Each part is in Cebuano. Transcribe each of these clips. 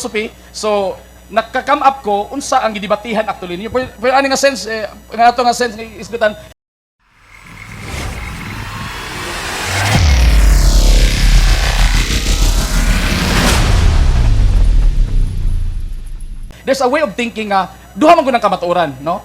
Philosophy. So nagka-come up ko unsa ang gidebatihan actually ninyo. Pero ani nga sense eh, nga ato nga sense nga isgutan. There's a way of thinking nga duha man gud ang kamatuoran, no?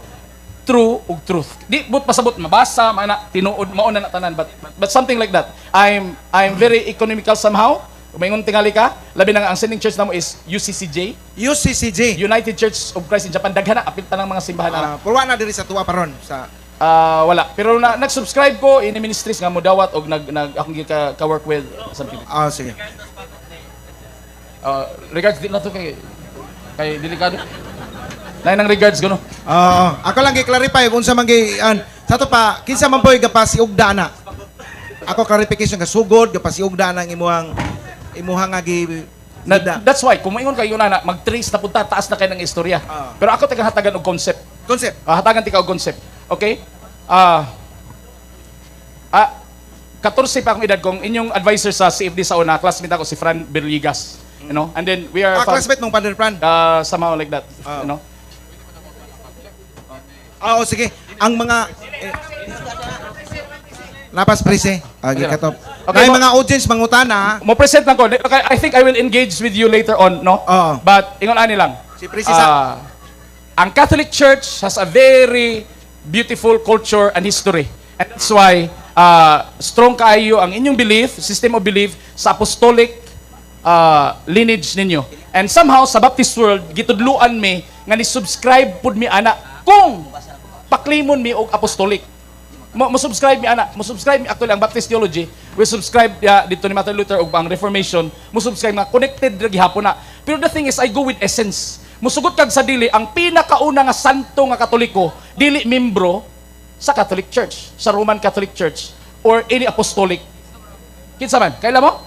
True ug truth. Di but pasabot mabasa mana tinuod mao na na tanan, but something like that. I'm very economical somehow. Umingon tingali ka, labi na nga ang sending church namo is UCCJ, UCCJ. United Church of Christ in Japan. Daghan na apil tanang mga simbahan ana. Ah, pero wa na diri sa tuwa paron sa Ah, wala. Pero na, nag-subscribe ko in ministries nga modawat og nag nag akong ka work with something. Ah, sige. Regards di na to kay kay delikado. Lain ang regards ko, no. Oo. Ako lang gi-clarify kung unsa man gi an sa to pa kinsa man poy gapasiugda na. Ako clarification ka sugod gapasiugda na ang imuhang imuha nga gi Na, gida. that's why kung moingon kayo na mag-trace na punta taas na kay ng istorya. Pero ako taga hatagan og concept. Concept. Ah, hatagan ti ka og concept. Okay? 14 pa akong edad kong inyong advisor sa CFD sa una, classmate ako si Fran Berligas. You know? And then we are Ah, classmate mong Father Fran. Somehow like that, you know? Ah, oh, sige. Ang mga eh, Napas prise. Ah, Okay. katop. Okay, Okay, mga audience mangutana. Mo present lang ko. Okay, I think I will engage with you later on, no? Oo. But ingon ani lang. Si Presi sa- Ah, ang Catholic Church has a very beautiful culture and history. And that's why strong kaayo ang inyong belief, system of belief sa apostolic lineage ninyo. And somehow sa Baptist world gitudluan mi nga ni subscribe pud mi ana kung paklimon mi og apostolic. Mo subscribe mi ana, mo subscribe mi actually ang Baptist theology, we subscribe ya dito ni Martin Luther ug ang Reformation, mo subscribe nga connected ra gihapon na. Pero the thing is, I go with essence. Musugot kag sa dili ang pinakauna nga santo nga Katoliko, dili membro sa Catholic Church, sa Roman Catholic Church or any apostolic. Kinsa man? Kaila mo?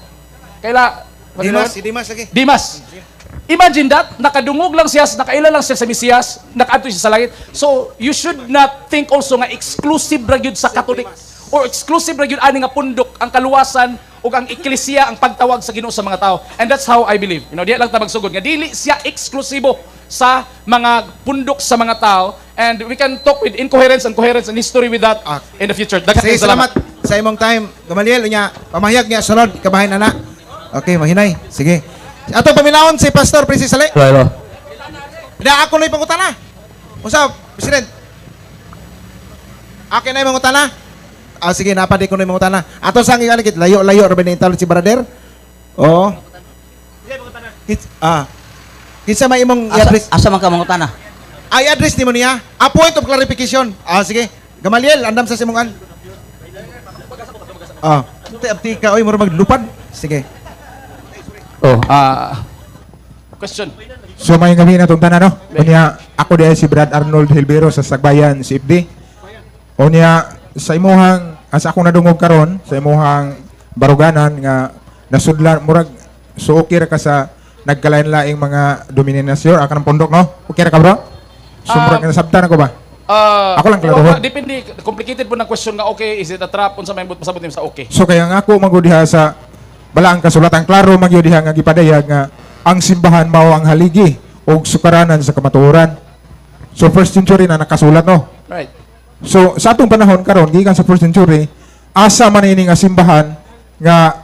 Kaila? Dimas, si Dimas lagi. Dimas. Imagine that, nakadungog lang siya, nakaila lang siya sa Mesiyas, nakaadto siya sa langit. So, you should not think also nga exclusive ra gyud sa Catholic or exclusive ra gyud ani nga pundok ang kaluwasan ug ang eklesia ang pagtawag sa Ginoo sa mga tao. And that's how I believe. Diya lang ta magsugod nga dili siya eksklusibo sa mga pundok sa mga tao, and we can talk with incoherence and coherence and history with that in the future. Daghang Sige, salamat sa imong time. Gamaliel nya pamahayag niya sunod kabahin ana. Okay, mahinay. Sige. Ato paminawon si Pastor Presi Sale. Hello, hello. Da ako na pangutana. Unsa, President? Akin na yung mangutana? Ah, sige, napadi ko na yung mangutana. Ato sang ikan kit layo-layo ra ba ni si brother? Oo. Ah. Kinsa may imong Asa, i-address? asa man ka mangutana? Ay, address nimo niya. A point of clarification. Ah, sige. Gamaliel, andam sa simongan. Ah, abti abti ka oy, mura maglupad. Sige. Oh, question. So may gabi na itong tanan, no? Unya, ako diay si Brad Arnold Hilbero sa Sagbayan, si FD. Unya, sa imuhang, as ako nadungog karon, sa imuhang baruganan nga nasudlan, murag, so okay ra ka sa nagkalain-laing mga dominasyon, aka ng pundok, no? Okay ra ka, bro? So murag nasabtan ako ba? Ah, Ako lang klarohon. Well, depende, complicated po ng question nga okay, is it a trap? Unsa may but pasabot nimo sa okay? So kaya nga ako magud diha sa balaang kasulatan, klaro magyud diha nga gipadayag nga ang simbahan mao ang haligi og sukaranan sa kamatuoran. So first century na nakasulat, no. Right. So sa atong panahon karon gikan sa first century, asa man ini nga simbahan nga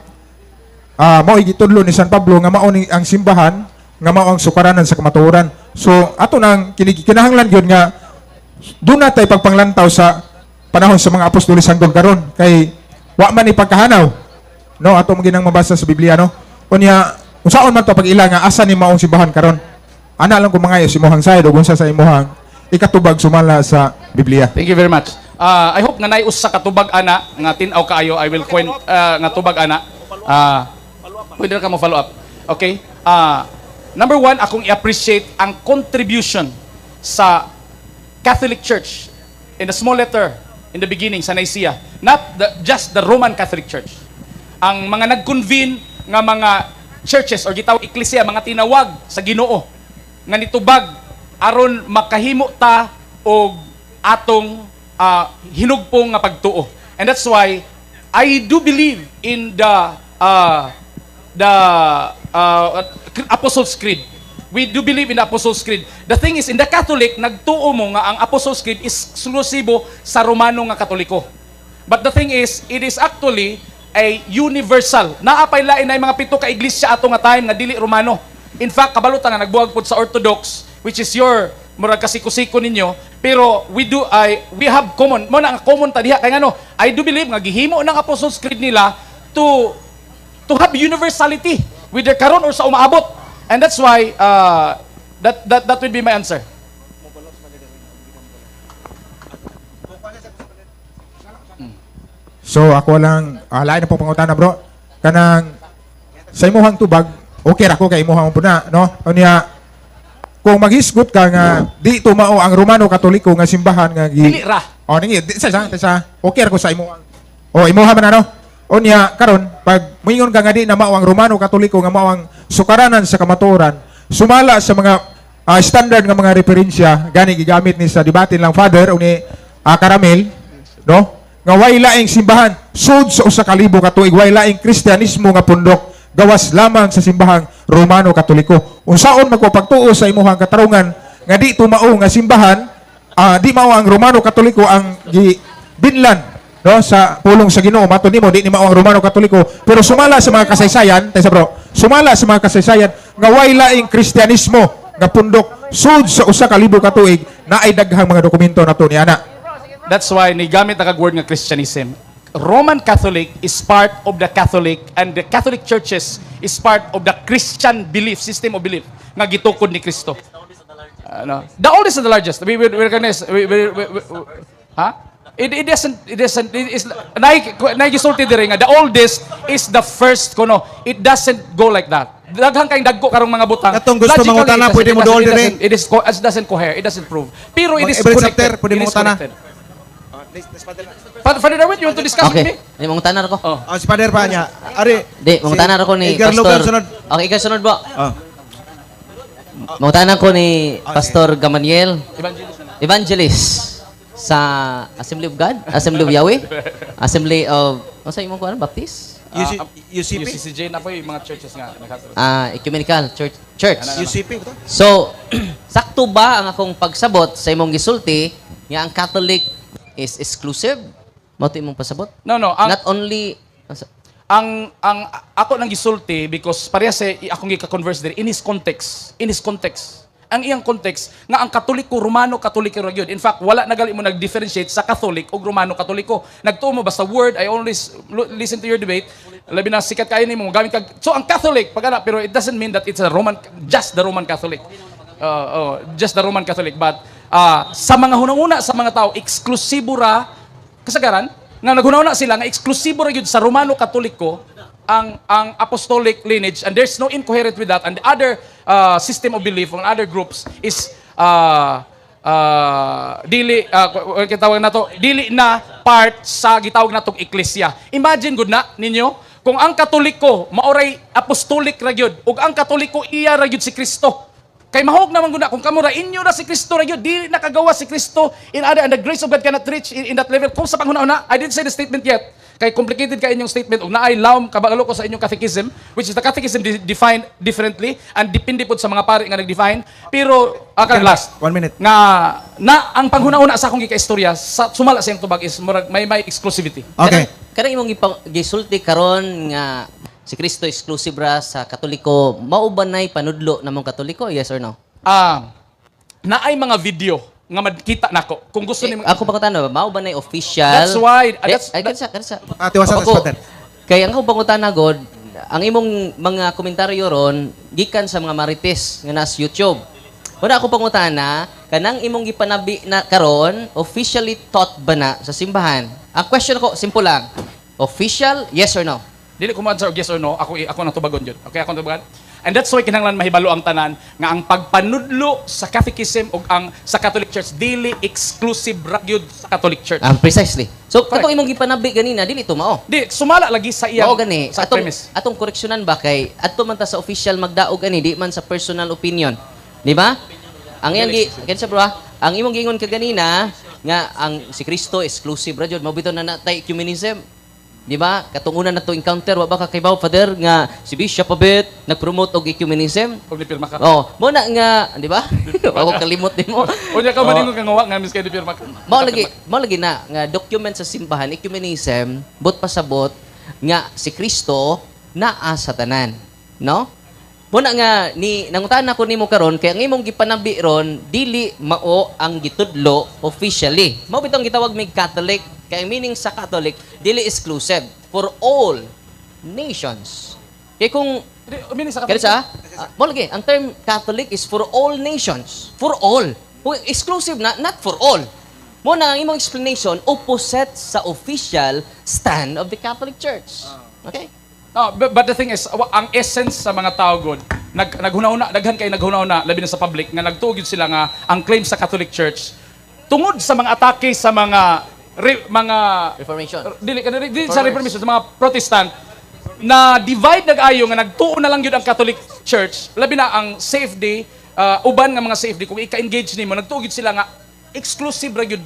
mao gitudlo ni San Pablo nga mao ni ang simbahan nga mao ang sukaranan sa kamatuoran. So ato nang kinahanglan gyud nga doon na tayo pagpanglantaw sa panahon sa mga apostoles hangtod karon kay wa man ipagkahanaw, no? Ato man ginang mabasa sa Biblia, no? Unya, unsaon man to pag-ila nga asa ni maong simbahan karon? Ana lang ko mangayo sa imong side ug unsa sa imong ikatubag sumala sa Biblia. Thank you very much. I hope nga naay usa ka tubag ana nga tin-aw kaayo. I will coin nga tubag ana. Pwede na ka mo follow up. Okay? Number one, akong i-appreciate ang contribution sa Catholic Church in the small letter in the beginning sa Nicaea. Not just the Roman Catholic Church. Ang mga nag-convene nga mga churches or gitawag eklesia, mga tinawag sa Ginoo nga nitubag aron makahimo ta og atong hinugpong nga pagtuo. And that's why I do believe in the Apostles' Creed. We do believe in the Apostles' Creed. The thing is, in the Catholic, nagtuo mo nga ang Apostles' Creed is eksklusibo sa Romano nga Katoliko. But the thing is, it is actually a universal. Naa pay lain na mga pito ka iglesia ato nga time nga dili Romano. In fact, kabalo ta nga nagbuwag pod sa Orthodox, which is your murag kasiko-siko ninyo, pero we do ay we have common mo na ang common ta diha kay ngano I do believe nga gihimo ng Apostles' Creed nila to have universality, whether karon or sa umaabot. And that's why that would be my answer. So ako lang, lain na po pangutana, bro. Kanang sa imuhang tubag, okay ra ko kay imuhang puna, no? Unya kung maghisgot ka nga di tumao ang Romano Katoliko nga simbahan nga gi Dili ra. Oh, ningi di, sa okay ra ko sa imuhang. Oh, imuha man ano? Unya karon pag moingon ka nga di na mao ang Romano Katoliko nga mao ang sukaranan sa kamatuoran, sumala sa mga standard nga mga referensya gani gigamit ni sa debate lang father o ni Karamel, no? Nga way laing simbahan sud sa 1,000 ka tuig, way laing Kristiyanismo nga pundok gawas lamang sa simbahang Romano Katoliko. Unsaon magpapagtuo sa imuhang katarungan nga di tumao nga simbahan, di mao ang Romano Katoliko ang gi binlan, no, sa pulong sa Ginoo? Matud nimo di ni mao ang Romano Katoliko, pero sumala sa mga kasaysayan, taysa bro, sumala sa mga kasaysayan nga way laing Kristiyanismo nga pundok sud sa 1,000 ka tuig, naay daghang mga dokumento nato ni ana. That's why nigamit na kag word nga Christianism. Roman Catholic is part of the Catholic and the Catholic churches is part of the Christian belief, system of belief nga gitukod ni Kristo. Ano? The oldest and the largest. We recognize we, ha? It doesn't it is nay gisulti diri nga the oldest is the first kuno. It doesn't go like that. Daghang kayong dagko karong mga butang. Katong gusto Logically, mangutana, pwede mo it dool diri. It doesn't cohere, it doesn't prove. Pero it is Every connected. chapter, pwede It is mangutana. connected. Father Darwin, you want to discuss with me? Okay. May mangutana ko. Oh. Ah, si Father pa niya. Ari. Di, mangutana ko ni Edgar Pastor. Logan, sunod. Okay, ikaw sunod ba? Ah. Mangutana ko ni Pastor Gamaniel, Evangelist na. Evangelist sa Assembly of God, Assembly of Yahweh, Assembly of, ano sa imong kuan, Baptist? UC, UCP? UCCJ na po yung mga churches nga. Ah, Ecumenical Church. Church. UCP ito? So, sakto ba ang akong pagsabot sa imong gisulti nga ang Catholic is exclusive? Mao to imong pasabot? No. Ang, Not only ang ako nang gisulti because pareha sa akong gika-converse diri in his context. In his context. Ang iyang context nga ang Katoliko, Romano Katoliko ra gyud. In fact, wala na gali mo nag-differentiate sa Catholic ug Romano Katoliko. Nagtuo mo basta word. I always listen to your debate. Labi na sikat kayo nimo gamit kag. So ang Catholic pag ana, pero it doesn't mean that it's a Roman, just the Roman Catholic. Oh, just the Roman Catholic, but sa mga hunahuna sa mga tao, eksklusibo ra kasagaran nga naghunahuna sila nga eksklusibo ra gyud sa Romano Katoliko ang apostolic lineage, and there's no incoherent with that, and the other system of belief on other groups is dili kitawag nato dili na part sa gitawag natong eklesia. Imagine gud na ninyo kung ang Katoliko maoray apostolic ra gyud ug ang Katoliko iya ra gyud si Kristo. Kay mahog naman gud na kung kamo ra inyo ra si Kristo ra gyud, dili nakagawa si Kristo in other, and the grace of God cannot reach in that level. Kung sa panghuna-una, I didn't say the statement yet. Kay complicated ka inyong statement ug naay lawom kabalo ko sa inyong catechism, which is the catechism defined differently and depende pod sa mga pari nga nag-define. Pero okay, last. One minute. Nga na ang panghuna-una sa akong gikaistorya sa sumala sa iyang tubag is murag may exclusivity. Okay. Kanang imong gisulti karon nga si Kristo exclusive ra sa Katoliko, mao ba nay panudlo namong Katoliko? Yes or no? Ah, naay mga video nga makita nako. Kung gusto Eh, nimo ako pangutana, mao ba nay official? That's why- Eh, ay, kansa. Ah, tiwasan, Ako, Father. kay ang akong pangutana god, ang imong mga komentaryo ron gikan sa mga marites nga nasa YouTube. Wala ako pangutana, kanang imong gipanabi na karon, officially taught ba na sa simbahan? Ang question ko, simple lang. Official, yes or no? Dili ko mo-answer og yes or no, ako ako nang tubagon jud. Okay, ako nang tubagon. And that's why kinahanglan mahibalo ang tanan nga ang pagpanudlo sa catechism ug ang sa Catholic Church dili exclusive ra gyud sa Catholic Church. Ah, precisely. So, Correct. katong imong gipanabi ganina, dili to mao. Di sumala lagi sa iyang Mao gani sa atong premise. Atong koreksyonan ba kay adto man ta sa official magdaog ani, di man sa personal opinion. Di ba? Ang iyang gi kinsa bro ah? Ang imong giingon kaganina nga ang si Kristo exclusive ra jud, mao bitaw na natay ecumenism. Di ba? Katong una na to encounter, wa ba ka kaybaw, Father, nga si Bishop Abet nag-promote og ecumenism? Kung nipirma ka. Oh, mo na nga, di ba? Wa ko kalimot nimo. Unya ka man ingon nga nga miski nipirma ka. Mao lagi na nga document sa simbahan, ecumenism, but pasabot nga si Kristo naa sa tanan, no? Mo na nga ni nangutana ko nimo karon kay ang imong gipanabi ron dili mao ang gitudlo officially. Mao bitong gitawag mig Catholic, kay ang meaning sa Catholic dili exclusive, for all nations. Kay kung Di, meaning sa kaya sa, mo lagi, ang term Catholic is for all nations. For all. Kung exclusive na, not for all. Mo na ang imong explanation opposite sa official stand of the Catholic Church. Okay? No, but the thing is, ang essence sa mga tao god, naghuna-huna, daghan kay naghuna-huna, labi na sa public, nga nagtuo gyud sila nga ang claim sa Catholic Church tungod sa mga atake sa mga Reformation. Dili kanang dili sa Reformation, sa mga Protestant na divide nag-ayo nga nagtuo na lang gyud ang Catholic Church, labi na ang safety, uban nga mga safety kung ika-engage nimo, nagtuo gyud sila nga exclusive ra gyud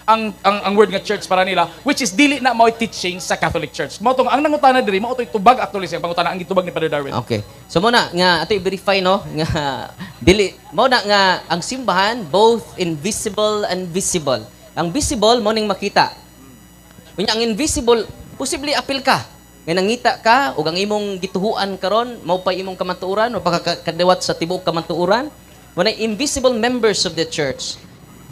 ang word nga church para nila, which is dili na mao'y teaching sa Catholic Church. Mao tong ang nangutana diri, mao to'y tubag actually sa pangutana, ang gitubag ni Father Darwin. Okay. So mo na nga ato i-verify, no, nga dili mo na nga ang simbahan both invisible and visible. Ang visible mo ning makita. Unya ang invisible, posible apil ka. Nga nangita ka ug ang imong gituhuan karon mao pa imong kamatuoran o pagkadawat sa tibuok kamatuoran. Mo na invisible members of the church.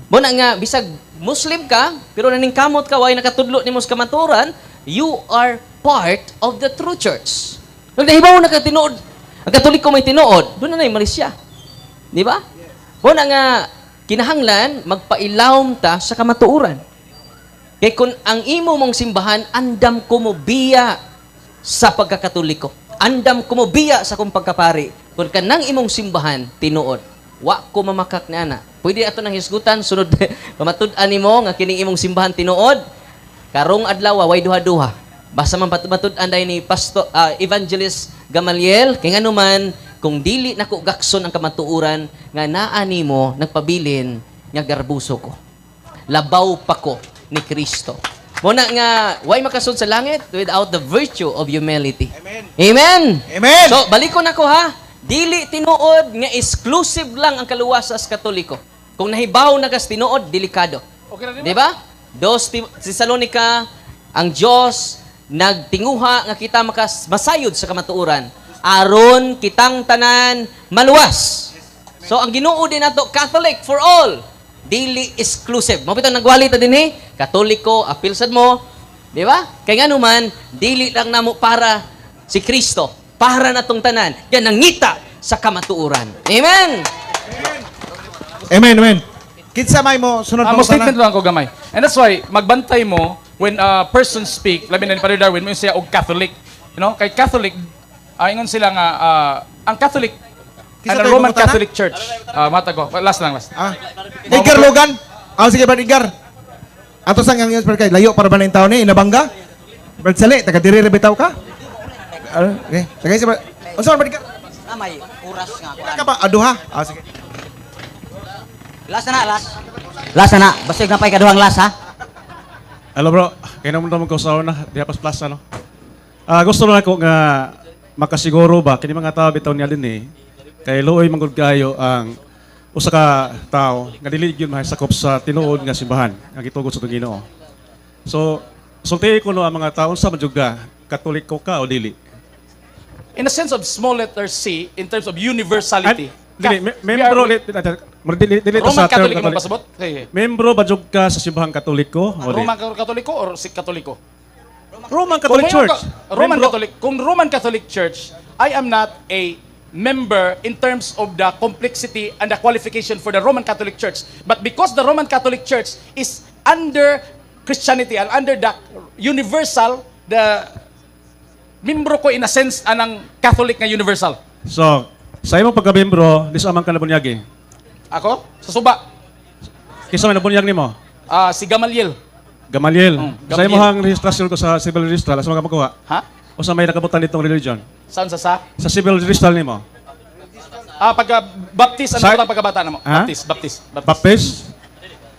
Mo na nga bisag Muslim ka pero naningkamot ka, way nakatudlo nimo sa kamatuoran, you are part of the true church. Nung nahibaw na ka tinuod, ang Katoliko may tinuod, doon na na'y malisya. Di ba? Mo na nga kinahanglan magpailawom ta sa kamatuoran. Kay kung ang imo mong simbahan, andam ko mo biya sa pagkakatoliko. Andam ko mo biya sa akong pagkapari. Kung kanang imong simbahan, tinuod. Wa ko mamakak na ana. Pwede ato nang hisgutan, sunod pamatud-an nimo nga kining imong simbahan tinuod. Karong adlaw way duha-duha. Basta man matud-an dahil ni Pastor Evangelist Gamaliel, kay ngano man kung dili nako gakson ang kamatuoran nga naa nimo nagpabilin nga garbuso ko. Labaw pa ko ni Kristo. Muna nga way makasud sa langit without the virtue of humility. Amen. Amen. Amen. So balikon ako ha. Dili tinuod nga exclusive lang ang kaluwas sa Katoliko. Kung nahibaw na kas tinuod, delikado. Okay na, di ba? Di ba? Dos Tesalonica, ang Dios nagtinguha nga kita makas masayod sa kamatuoran aron kitang tanan maluwas. So ang Ginoo din nato Catholic for all, dili exclusive. Mao bitaw nagwali ta dinhi, Katoliko, apil sad mo, di ba? Kay ngano man dili lang namo para si Kristo, para natong tanan, yan nangita sa kamatuoran. Amen. Amen, amen. Kinsa may mo sunod Mo mo statement lang ko gamay. And that's why magbantay mo when a person speak, labi na ni Father Darwin, mo siya og Catholic. Kay Catholic, ingon sila nga ang Catholic Kinsa and the to'y Roman mangutana? Catholic Church. Mata ko. Last lang, last. Ah. Edgar Logan. Ah, sige, Brad Edgar. Ato sang ang iyong kay layo para ba na yung taon ni Inabanga? Brad Sali, taga diri ra bitaw ka? Ah, okay. Sige, sige. Brad. Unsa man, Brad Edgar? Na may oras nga Pila ka pa? Aduha. Ah, sige. Last na na, last. Last na na. Basig na pa'y kaduhang last ha. Hello bro, kaya naman naman ko sa una, diha pas plaza no. Ah, gusto lang ako nga makasiguro ba kini mga tao bitaw niya din eh. Kay luoy manggod kayo ang usa ka tao nga dili gyud mahasakop sa tinuod nga simbahan nga gitugot sa atong Ginoo. So, sulti ko no ang mga tao, unsa man jud ka, Katoliko ka o dili? In a sense of small letter C, in terms of universality. Dili, membro dili dili ta Roman sa term Catholic mo Catholic. pasabot? Okay. Membro ba jud ka sa simbahang Katoliko o di? Roman Katoliko or si Katoliko? Roman Catholic Kung Church. Roman Catholic, kung Roman Catholic Church, I am not a member in terms of the complexity and the qualification for the Roman Catholic Church. But because the Roman Catholic Church is under Christianity and under the universal, the membro ko in a sense anang Catholic nga universal. So, sa imong pagka-membro, di sa amang ka nabunyagi. Ako? Sa suba, Kinsa may nabunyag nimo? Ah, si Gamaliel. Gamaliel. Mm, Sa Gamaliel. imong registrasyon ko sa civil registrar, sa mga makuha. Ha? O sa may nakabutan ditong religion? Saan sa? Sa civil registrar nimo. Ah, pagka Baptist, ano ba pagkabata na mo? Ha? Baptist, Baptist, Baptist. Baptist?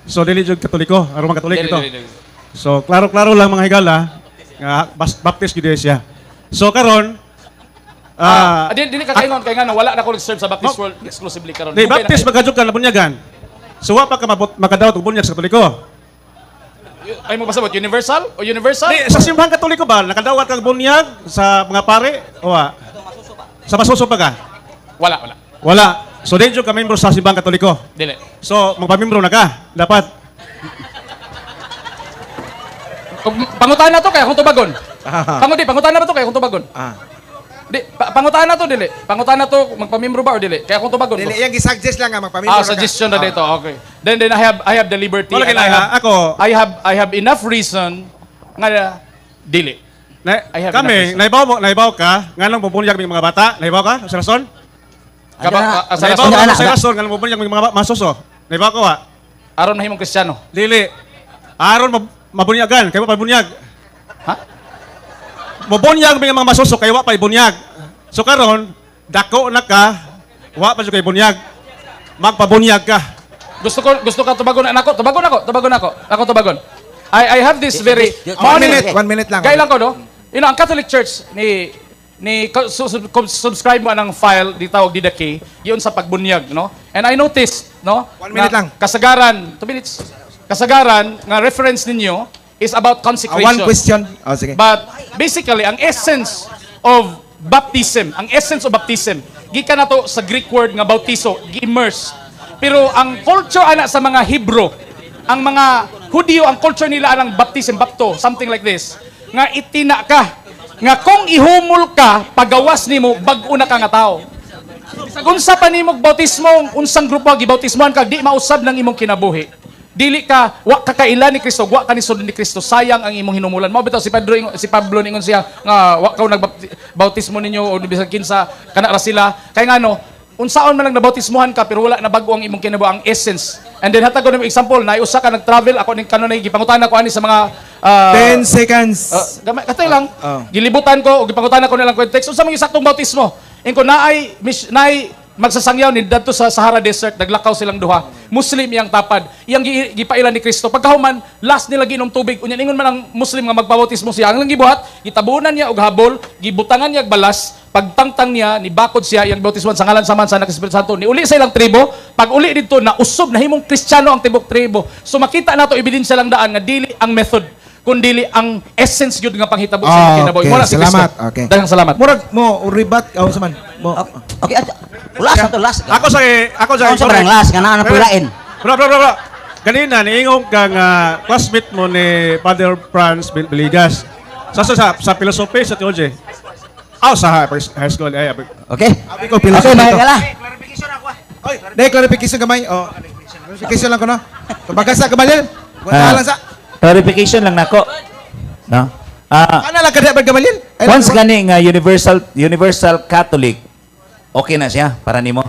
So dili jud Katoliko, ang Roman Catholic Dili, ito. dili, dili. So klaro-klaro lang, mga higala. Nga Baptist gyud siya. So karon Ah, ah di ka kaingon kay ngano wala na ko nag-serve sa Baptist world exclusively karon. di Dugay na Baptist kayo. magkadyo ka nabunyagan. So wa pa ka mabot makadawat og bunyag sa Katoliko. Ay mo pasabot universal o universal? Di, sa simbahan Katoliko ba nakadawat kag bunyag sa mga pare o wa? Sa masuso pa ka? Wala, wala. Wala. So di jud ka membro sa simbahan Katoliko. Dili. So magpamembro na ka. Dapat. Pangutan na to kay akong tubagon. Pangutan na ba to kay akong tubagon? Ah. Di, pangutan na to dili. Pangutan na to magpamembro ba or dili? Kay akong tubagon ko. Dili, yang gisuggest lang nga magpamilya. Ah, suggestion na dito. Okay. Then I have the liberty Wala and kinaya. Ako I have enough reason nga dili. Na, I have kami, enough reason. naibaw mo, naibaw ka, nganong bubunyag may mga bata, naibaw ka sa rason? Sa Naibaw rason, ka Ana, sa ana. rason, nganong bubunyag may mga masuso. Naibaw ka wa? Aron mahimong Kristiyano. Dili. Aron mabunyagan, kay wa pa bunyag. Ha? Mubunyag may mga masuso kay wa pa bunyag. So karon, dako na ka, wa pa jud kay bunyag. Magpabunyag ka. Gusto ka tubagon anak ko, tubagon ako, tubagon ako. Ako tubagon. I have this very 1 minute, 1 minute lang. Kailan ko no? Ang Catholic Church ni ni subscribe mo anang file di tawag Didache, yun sa pagbunyag, no? And I noticed, no? 1 minute na lang. Kasagaran, 2 minutes. Kasagaran nga reference ninyo is about consecration. One question. Oh, sige. But basically, ang essence of baptism, ang essence of baptism, gikan na to sa Greek word nga bautizo, gi-immerse. Pero ang culture ana sa mga Hebrew, ang mga Hudiyo, ang culture nila anang baptism, bapto, something like this, nga itina ka, nga kung ihumol ka, pagawas nimo, bag-o na ka nga tao. Bisag unsa pa nimo bautismo, unsang grupo gibautismohan ka, di mausab ng imong kinabuhi. Dili ka, wa ka kaila ni Kristo, wa ka ni sulod ni Kristo, sayang ang imong hinumulan. Mao bitaw si Pedro si Pablo ningon siya nga wa ka nagbautismo ninyo o bisag kinsa kana ra sila. Kay ngano, unsaon man lang nabautismohan ka pero wala na bag-o ang imong kinabuhi, ang essence. And then hatag ko nimo example, na usa ka nag-travel ako ning kanunay gipangutan ako ani sa mga 10 seconds. Gamay katay lang. Oh. Gilibutan ko o gipangutan ako nilang context. Unsa man yung saktong bautismo? Ingko naay magsasangyaw ni dadto sa Sahara Desert, naglakaw silang duha. Muslim iyang tapad. Iyang gipailan ni Kristo. Pagkahuman, last nila ginom tubig. Unya ingon man ang Muslim nga magpabautismo siya. Ang lang gibuhat, gitabunan niya og habol, gibutangan niya og balas, pagtangtang niya, nibakod siya iyang bautismo sa ngalan sa Amahan, sa Anak, sa Espiritu Santo. Niuli sa ilang tribo, pag uli didto na usob na himong Kristiyano ang tibok tribo. So makita nato ebidensya lang daan nga dili ang method kundili ang essence gyud nga panghitabo sa imong kinabuhi. Okay. Mao na si Kristo. Salamat. Okay. Daghang salamat. Murag mo rebat oh sa man. Mo. Okay, last na to, last. Ako sa Ako sa barang last, nga naa na pulain. Bro, bro, bro, bro. Ganina niingon ka nga classmate mo ni Father Franz Biligas. Sa philosophy, sa theology. Ah, sa high school. Ay, Okay? Abi ko philosophy Okay, to. mga kala. Oy, dai clarification gamay. Oh. Clarification lang ko no. Tubaga sa Gamaliel. Wala lang sa. Clarification lang nako. No? Ana lang kada ba Gamaliel? Ay, Once lang- gani nga universal universal Catholic, okay na siya para nimo.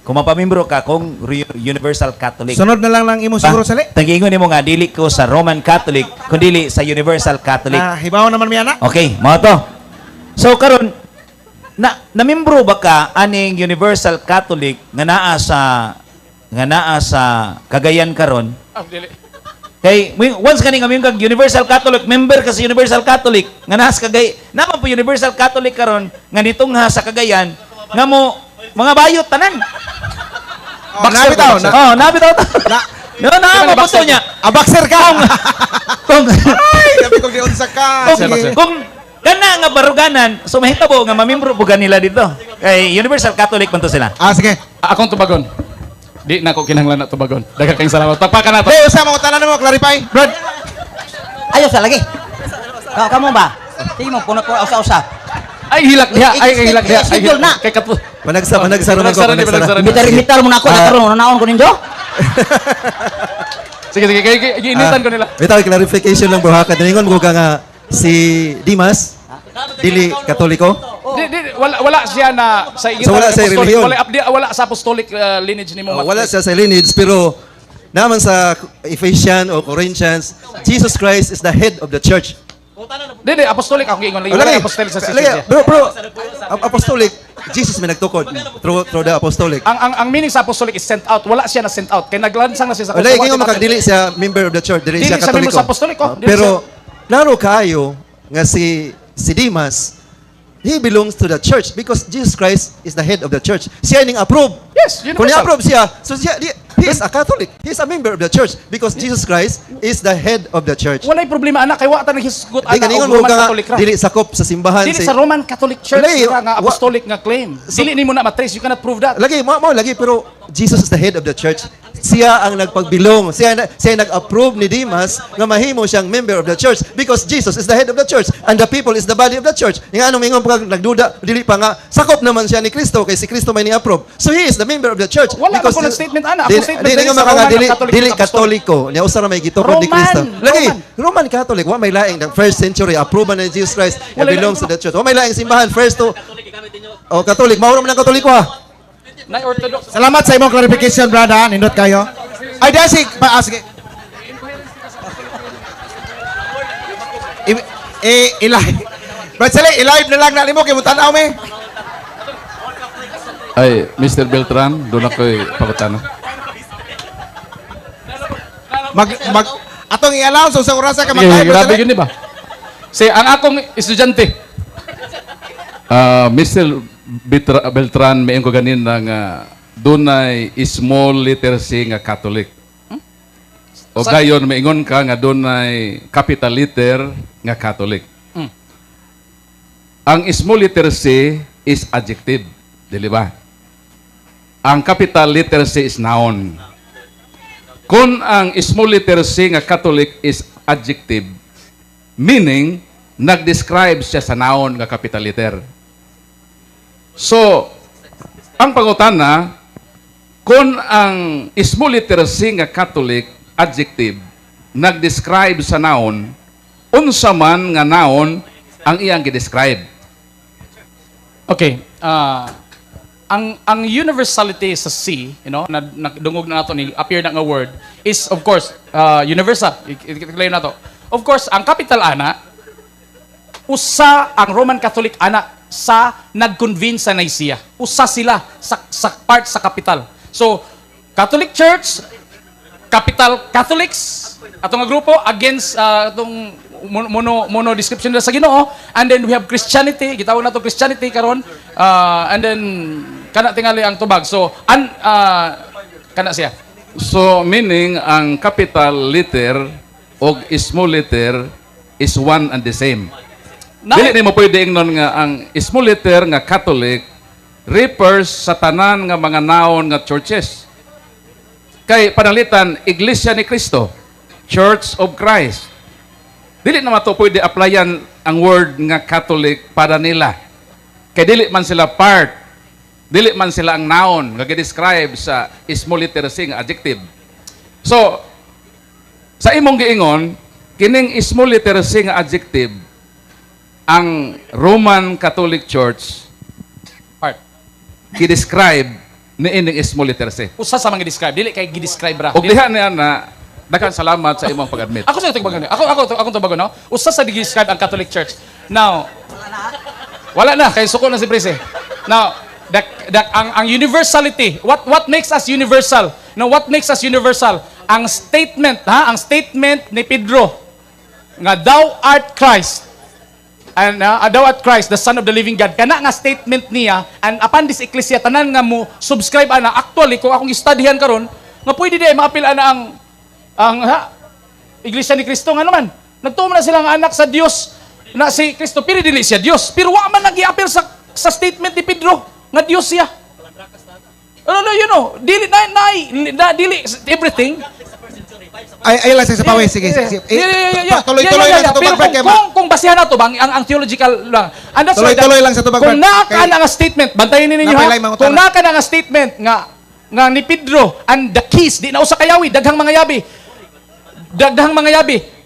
Kung mapamimbro ka kung universal Catholic. Sunod na lang lang imo siguro sali. Tagingon nimo nga dili ko sa Roman Catholic, kundi sa Universal Catholic. Na hibaw naman mi ana. Okay, mao to. So karon na namimbro ba ka aning Universal Catholic nga naa sa Cagayan karon? Ah, dili. Kay once kani nga kag Universal Catholic member ka sa Universal Catholic nga naa sa Cagay, naa man po Universal Catholic karon nga nitungha sa Cagayan nga mo mga bayot tanan. Oh, nabitaw na. Oh, nabitaw ta. No, naa mo Boxer. puto niya. Ah, boxer ka. Kung Ay, sabi ko giunsa ka. kung, Sige. kung kana nga baruganan, so mahitabo nga mamimbro po nila dito. Kay Universal Catholic man to sila. Ah, sige. Ah, akong tubagon. Di na ko kinahanglan na tubagon. Daghang kayong salamat. Tapakan na to. Dai usa mo tanan mo clarify. Brad. Ayaw sa lagi. Kamo ba? Sige mo, puno po, usa-usa. Ay hilak diha, ay hilak diha. Ay, Schedule na. Kay kato. Panagsa, panagsa naman ko, Panagsara ni, panagsara. panagsara ni. Imitar-imitar mo na ako, nakaroon, naon ko ninyo? Sige, sige, kay giinitan ko nila. Bitaw, clarification lang bro ha. Kadalingon mo ka nga si Dimas, dili Katoliko. Di, di, wala wala siya na sa So, wala sa apostolic, relihiyon. wala, wala sa apostolic lineage nimo. Oh, wala siya sa lineage, pero naman sa Ephesians o Corinthians, Jesus Christ is the head of the church. Di, di, apostolic ako giingon lagi. Oh, Wala lagi. apostolic sa Lagi, siya. Bro, bro, apostolic, Jesus may nagtukod through the apostolic. Ang meaning sa apostolic is sent out. Wala siya na sent out. Kay naglansang na siya sa Wala, krus. ingon makadili siya member of the church, dili Dili siya siya member Katoliko. sa apostolic, oh. Ah, Dili pero klaro kaayo nga si Dimas, he belongs to the church because Jesus Christ is the head of the church. Siya ning approve. Yes, Kung universal. ni-approve siya, so siya, he is a Catholic. He is a member of the church because Jesus Christ is the head of the church. Walay problema ana kay wa ta naghisgot Di ana kaningon og mo Roman ka nga, Catholic ra. dili sakop sa simbahan. Dili sa Roman Catholic Church Lagi, ra nga apostolic nga claim. Dili nimo na matrace, you cannot prove that. Lagi, mao lagi, pero Jesus is the head of the church. Siya ang nagpagbilong. Siya nag-approve ni Dimas nga mahimo siyang member of the church because Jesus is the head of the church and the people is the body of the church. Nga anong ingon pag nagduda, dili pa nga sakop naman siya ni Kristo kay si Kristo may ni-approve. So he is the member of the church. Wala because man ko nag-statement, ana. Ako statement Di, dili nga sa maka nga Roman dili, Catholic dili Apostolic. Katoliko. Nya usa ra may gitukod ni Roman! Kristo. Lagi, Roman. Roman Catholic, wa may laing the first century approve na ni Jesus Christ nga Wala belongs to the church. Wa may laing simbahan first to. Oh, Catholic, mao ra man ang Katoliko ha. Na Orthodox. Salamat sa imong clarification, brother. Nindot kayo. Ay, dahil si... Pa, sige. I-live. Brad Sally, i-live na lang na nimo kay mo tan-aw mi. Ay, Mr. Beltran, doon ako'y pangutana. Mag atong i-announce sa orasa ka Eh, mag-live. Brad grabe Sally. yun, di ba? Say, ang akong estudyante, Ah, Mr. Beltran, may ko ganin na nga dunay small letter C nga Catholic. O gayon, maingon ka nga dunay capital letter nga Catholic. Ang small letter C is adjective, dili ba? Ang capital letter C is noun. Kung ang small letter C nga Catholic is adjective, meaning, nag-describe siya sa noun nga capital letter. So, ang pangutana, kung ang small letter C nga Catholic adjective nag-describe sa noun, unsa man nga noun ang iyang gi-describe? Okay. Ang universality sa C, na dungog na nato ni appear na nga word is of course universal. I-claim nato. Of course, ang capital ana, usa ang Roman Catholic ana sa nag-convince sa Nicaea. Usa sila sa part sa capital. So, Catholic Church, capital Catholics, atong nga grupo against atong mono mono description nila sa Ginoo, and then we have Christianity, gitawag nato Christianity karon, and then kana tingali ang tubag. So an kana siya. So, meaning, ang capital letter o small letter is one and the same. Dili nimo pwede ingnon nga ang small letter nga Catholic refers sa tanan nga mga noun nga churches. Kay panalitan, Iglesia ni Cristo, Church of Christ. Dili naman to pwede applyan ang word nga Catholic para nila. Kay dili man sila part, dili man sila ang noun nga gi-describe sa small letter C nga adjective. So, sa imong giingon, kining small letter C nga adjective, ang Roman Catholic Church Part. gi-describe ni ining small letter C. Usa sa mga describe, dili kay gi-describe ra. Og diha niya na, daghang salamat sa imong pag-admit. Ako sa tubagon. Ako tubagon, no? Usa sa gi-describe ang Catholic Church. Now, wala na kay suko na si Prise. Now, the ang universality, what makes us universal? Now, what makes us universal? Ang statement, ha? Ang statement ni Pedro nga "Thou art Christ" and "Thou art Christ, the Son of the living God." Kana nga statement niya, "And upon this ecclesia," tanan nga mo subscribe ana. Actually, kung akong studyhan karon nga pwede di maapil ana ang ha, Iglesia ni Cristo, nga naman nagtuo man na sila nga anak sa Dios na si Kristo, pero dili siya Dios, pero wa man nagiapil sa statement ni Pedro nga Dios siya. Ano no, dili na, na, na dili everything. Ay, ay lang sa pawis. Sige, sige. Eh, Yeah. tuloy-tuloy lang sa tubag, Pero Brad, kung, kay kung basihan nato bang ang theological lang. And that's why Tuloy-tuloy lang sa tubag, kung Brad. naa ka na nga statement, bantayan ninyo ha. Napilay mga Kung utana. naa ka na nga statement nga ni Pedro and the keys, di na usa ka yawi, daghang mga yabi. Daghang mga yabi.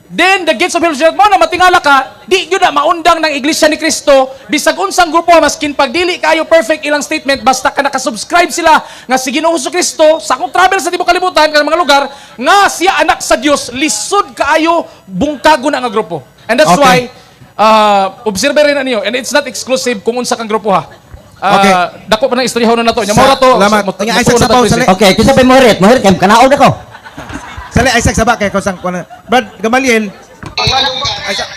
Then the gates of hell shall mo na matingala ka, di gyud na maundang ng Iglesia ni Kristo bisag unsang grupo, maskin pag dili kayo perfect ilang statement, basta ka nakasubscribe sila nga si Ginoong Kristo, sa akong travel sa tibuok kalibutan kanang mga lugar nga siya anak sa Dios, lisod kaayo bungkago na nga grupo. And that's why observe rin na niyo, and it's not exclusive kung unsa kang grupo ha. Okay. Dako pa ng istorya na to. Nya mao ra to. Salamat. Nya, Isaac Mutuo na Sapaw, ta, sali. Okay, kinsa pa mohirit? Mohirit kay kanaog ako. Sali, Isaac Saba, kay kusang kuan. Brad Gamaliel. Isaac.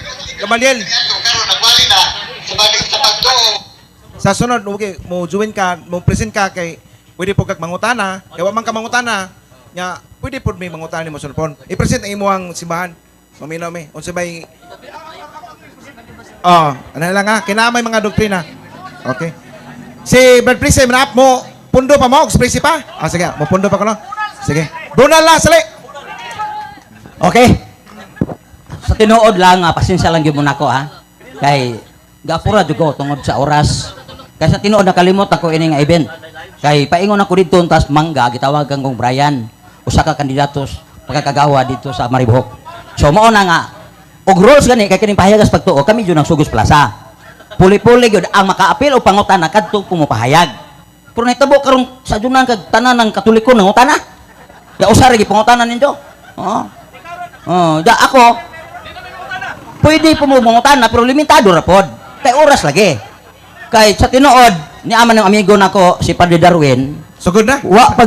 Gamaliel. Sa sunod, okay, mo join ka, mo present ka kay pwede po kag mangutana, kay wa man ka mangutana, nya pwede pod may mangutana nimo sunod pon. I-present ang imong simbahan. Maminaw mi. Unsa bay? Oh, ano lang ha, kinamay mga doktrina. Okay. Si Brad Prise, manap mo, pundo pa mo, Prise pa? Ah, sige, mo pundo pa ko no. Sige. Donald la, sali. Okay. Sa tinuod lang, pasensya lang gyud mo nako ha. Kay gapura jud ko tungod sa oras. Kay sa tinuod nakalimot ako ini nga event. Kay paingon ako didto tas mangga gitawagan kong Brian, usa ka kandidato pagkakagawa dito sa Maribojoc. So mao na nga og rules gani kay kining pahayagas pagtuo kami jud ang Sugos Plaza. Puli-puli gyud ang makaapil o pangutana kadto pumupahayag. Pero nahitabo karon sa junan kag tanan ng Katoliko nangutana. Ya usa ra gipangutana ninyo. Oo. Oh, da ako pwede po mo mangutana pero limitado ra pod. Kay oras lagi. Kay sa tinuod ni aman ng amigo nako si Padre Darwin, Sugod na. wa pa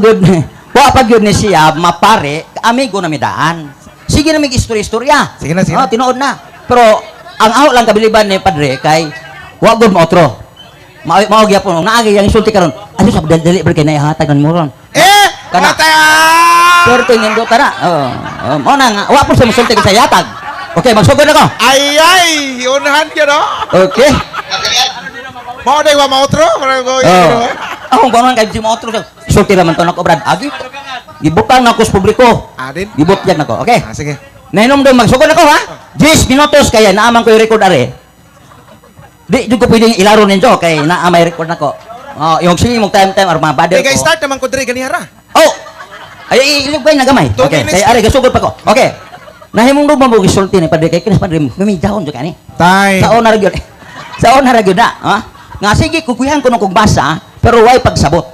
gyud ni siya mapare, amigo na midaan. Sige na mig istorya-istorya. Sige na, sige Oh, na. tinuod na. Pero ang aho lang kabiliban ni Padre kay wa gud maotro. Mao mao gyapon naagi yang insulti karon. Ano sa dali dali kay naihatag mo ron. Eh! Kana. Matay! Pero tingin do tara. Oo. Oh, mao na nga wa po siya musulti sa yatag. Okay, magsugod ako. Ay, ay! Unahan yun, no? Okay. Mao na wa maotro? Mao ko. Oh. Ako kung ano kay si maotro siya. Sulti raman to nako, Brad. Agi. Gibutang nako sa publiko. Adin. Gibutyag nako. Okay. Ah, sige. Nainom daw magsugod ako ha. 10 minutos kaya naaman ko yung record are. Di jud ko pwedeng ilaro ninyo kay naa may record nako. Oh, yung sige mong time time or mga brother Kay ko. start naman ko diri ganihara. Oh. Ay, ilog ba na gamay? 2 Okay, minutes. kay are gasugod pa ko. Okay. Nahimong do mo gisulti ni Padre kay kinis Padre mumidahon jud kani. Time. Sa una ra gyud. Sa una ra gyud na, ha? Nga sige kukuyan ko nung kog basa, pero way pagsabot.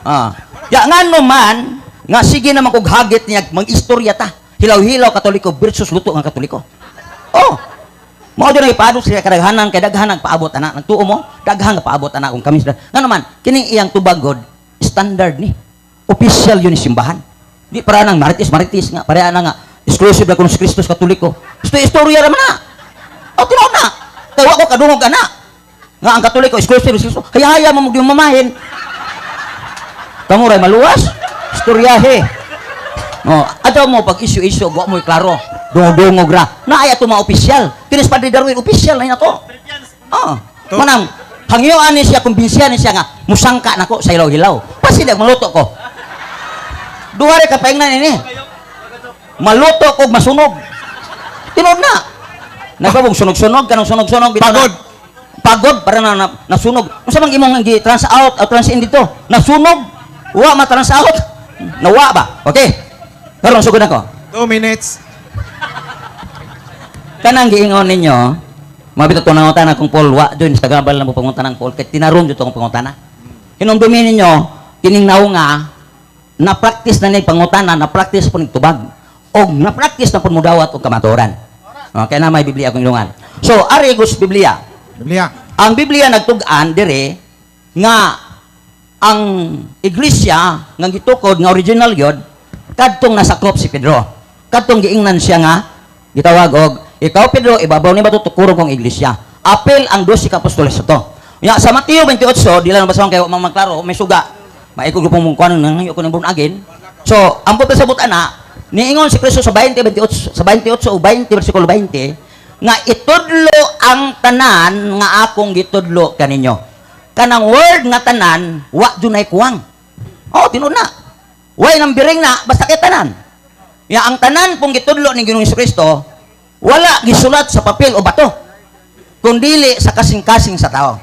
Ah. Ya ngano man nga sige naman kog hagit niya mag-istorya ta. Hilaw-hilaw Katoliko versus luto nga Katoliko. Oh. Mao jud ang ipaadot sa kadaghanan kay daghan ang paabot ana. Nagtuo mo, daghan nga paabot ana kung kami sila. Ngano man kining iyang tubag standard ni. Official yun ni simbahan. Di para nang marites marites nga pareha na nga exclusive na kuno si Kristus Katoliko. Istorya ra man na. O tinuod na. Kay wa ko kadungog ana. Nga ang Katoliko exclusive si Kristo. Kaya haya mo mo mamahin. Kamo ray maluwas. Istoryahe. No, adto mo pag isyu-isyu wa mo klaro. Dungog-dungog ra. Naay ato mga opisyal. Kinis Padre Darwin opisyal na to. Oh. Manang hangyoan ni siya, kumbinsihan ni siya nga musangka nako sa hilaw-hilaw. Pasidag maluto ko. Duha ra ka paingnan ini. Maluto kog masunog. Tinuod na. Nagpabog sunog-sunog kanang sunog-sunog bitaw na. Pagod. Pagod para na nasunog. Unsa man imong gi trans out o trans in dito? Nasunog. Wa ma trans out. Nawa ba? Okay. Karon sugod ako. 2 minutes. Kanang giingon ninyo, mabito to nangutana kung Paul wa dun sa gabal na mo pangutana ang Paul kay tinarong jud akong pangutana. Hinumdumi ninyo kining naunga na practice na ni pangutana, na practice po ning tubag. Og na practice na pud mudawat og kamatuoran. Okay na may Biblia akong ilungan. So, ari gus Biblia. Biblia. Ang Biblia nagtug-an dire nga ang iglesia nga gitukod nga original gyud kadtong nasakop si Pedro. Kadtong giingnan siya nga gitawag og ikaw Pedro ibabaw ni bato tukuron kong iglesia. Apil ang 12 ka apostoles to. Ya sa Mateo 28 di lang basahon kay wa man maklaro may suga. Maikog pong mong kuan nang ko ng born again. So, ang punto sa ana niingon si Kristo sa 20:28 sa 28 o 20 versikulo 20 nga itudlo ang tanan nga akong gitudlo kaninyo. Kanang word nga tanan wa dunay kuwang. Oh, tinuod na. Way nang biring na basta kay tanan. Ya ang tanan pong gitudlo ni Ginoong Kristo wala gisulat sa papel o bato kundili sa kasing-kasing sa tao.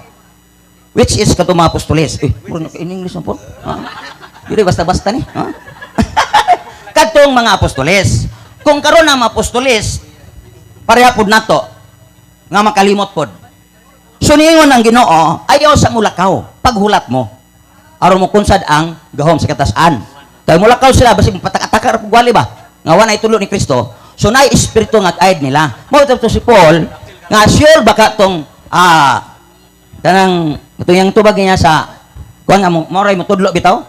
Which is katong mga apostoles. Eh, puro na in English na po. Ha? Dili basta-basta ni. Ha? Kadtong mga apostoles. Kung karon ang mga apostoles, pareha pod nato nga makalimot pod. So niingon ang Ginoo, ayaw sa mulakaw, paghulat mo. Aron mo kunsad ang gahom sa katasan. Kay mulakaw sila basig patak-ataka ra pug wali ba? Nga wa na itulo ni Kristo. So naay espiritu nga guide nila. Mao to si Paul nga sure baka tong kanang itong yang tubag niya sa kuan nga mo mo ray mo tudlo bitaw?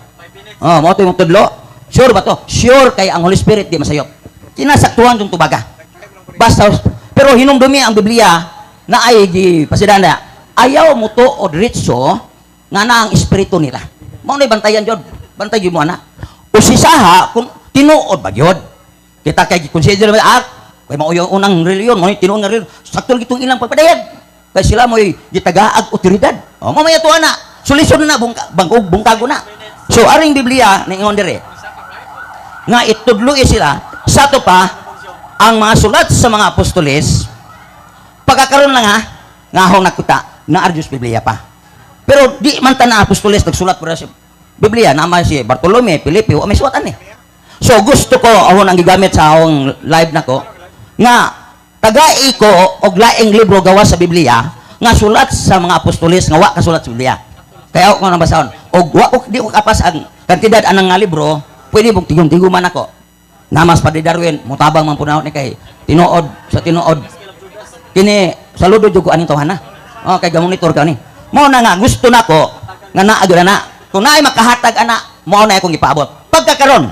Oh, mo to yung tudlo. Sure ba to? Sure kay ang Holy Spirit di masayop. Kinasaktuhan yung tubaga. Basta Pero hinumdumi ang Biblia na ay gi pasidana, ayaw mo to o diretso nga na ang espiritu nila. Mao na bantayan jud, bantay gyud mo ana. Usisaha kung tinuod ba gyud. Kita kay gi-consider ba kay mao yung unang reliyon, mao tinuod nga reliyon. Sakto lagi itong ilang pagpadayag. Kay sila mo'y gitagaag otoridad. O mamaya to ana, solusyon na bungka, bangkog bungkago na. So aring Biblia ningon dire nga itudloi sila sa ato pa ang mga sulat sa mga apostoles. Pagkakaroon lang ha nga akong nakita na arjus Biblia pa, pero di man ta na apostoles nagsulat para sa Biblia naman. Si Bartolome, Felipe, wa may suwatan eh. So gusto ko ahon ang gigamit sa akong live nako nga tagai ko og laing libro gawas sa Biblia nga sulat sa mga apostoles nga wa kasulat sa Biblia, kaya ako nang basahon og wa ko, di ko kapas ang kantidad anang nga libro. Pwede mong tigong-tiguman ako namas Padre Darwin mutabang man punaw ni kay tinuod sa tinuod kini. Saludo jud ko aning tawhana. Oh, kay gamonitor ka ni. Mao na nga gusto nako nga naa gyud na kung naay makahatag ana, mao na akong gipaabot. Pagkakaron,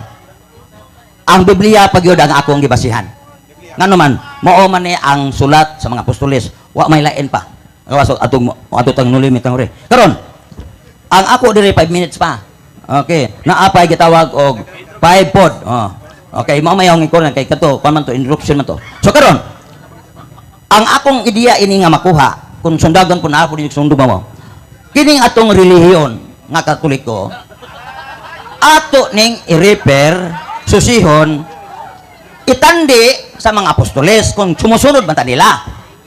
ang Biblia pa gyud ang akong gibasihan, ngano man mao man ni ang sulat sa mga apostoles, wa may lain pa. Gawas atong ato tang nulimit ang ore karon. Ang ako diri 5 minutes pa. Okay, naapay gitawag og 5 pod. Oh, okay, mao may akong ikuran kay kato kuan man to, introduction man to. So karon, ang akong ideya ini nga makuha kung sundagon po na ako din sundog mo kining atong relihiyon nga Katoliko, ato ning i-refer, susihon, itandi sa mga apostoles kung sumusunod man ta nila.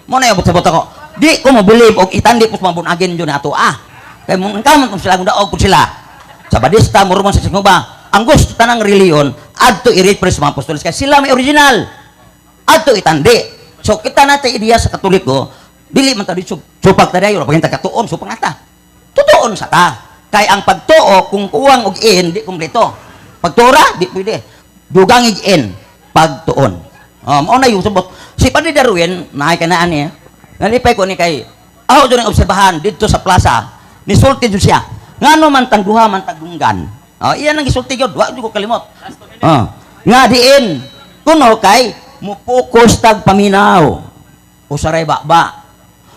Mo na yung sabot ako, di ko mo believe og itandi ko sa mga bunagin yun ato ah, kay mo man kung sila kung daog kung sila sa Badista, Mormon, sa Singuba, ang gusto tanang relihiyon adto i-refer sa mga apostoles kay sila may original, adto itandi. So kita natin ideya sa Katoliko, dili man ta dito supak ta dayon, pag katuon supak nata. Tutuon sa ta. Kay ang pagtuo kung kuwang og in, di kumpleto. Pagtuora di pwede. Dugang ig in pagtuon. Oh, mao na yung subot. Si Padre Darwin, naay kanaan niya. Nalipay ko ni kay ako doon ang obserbahan dito sa plaza. Nisulti jud siya. Ngano man tang duha man tagunggan. Oh, iyan ang gisulti gyud, wa jud ko kalimot. Oh. Nga diin kuno kay mo-focus tag paminaw. Usaray ba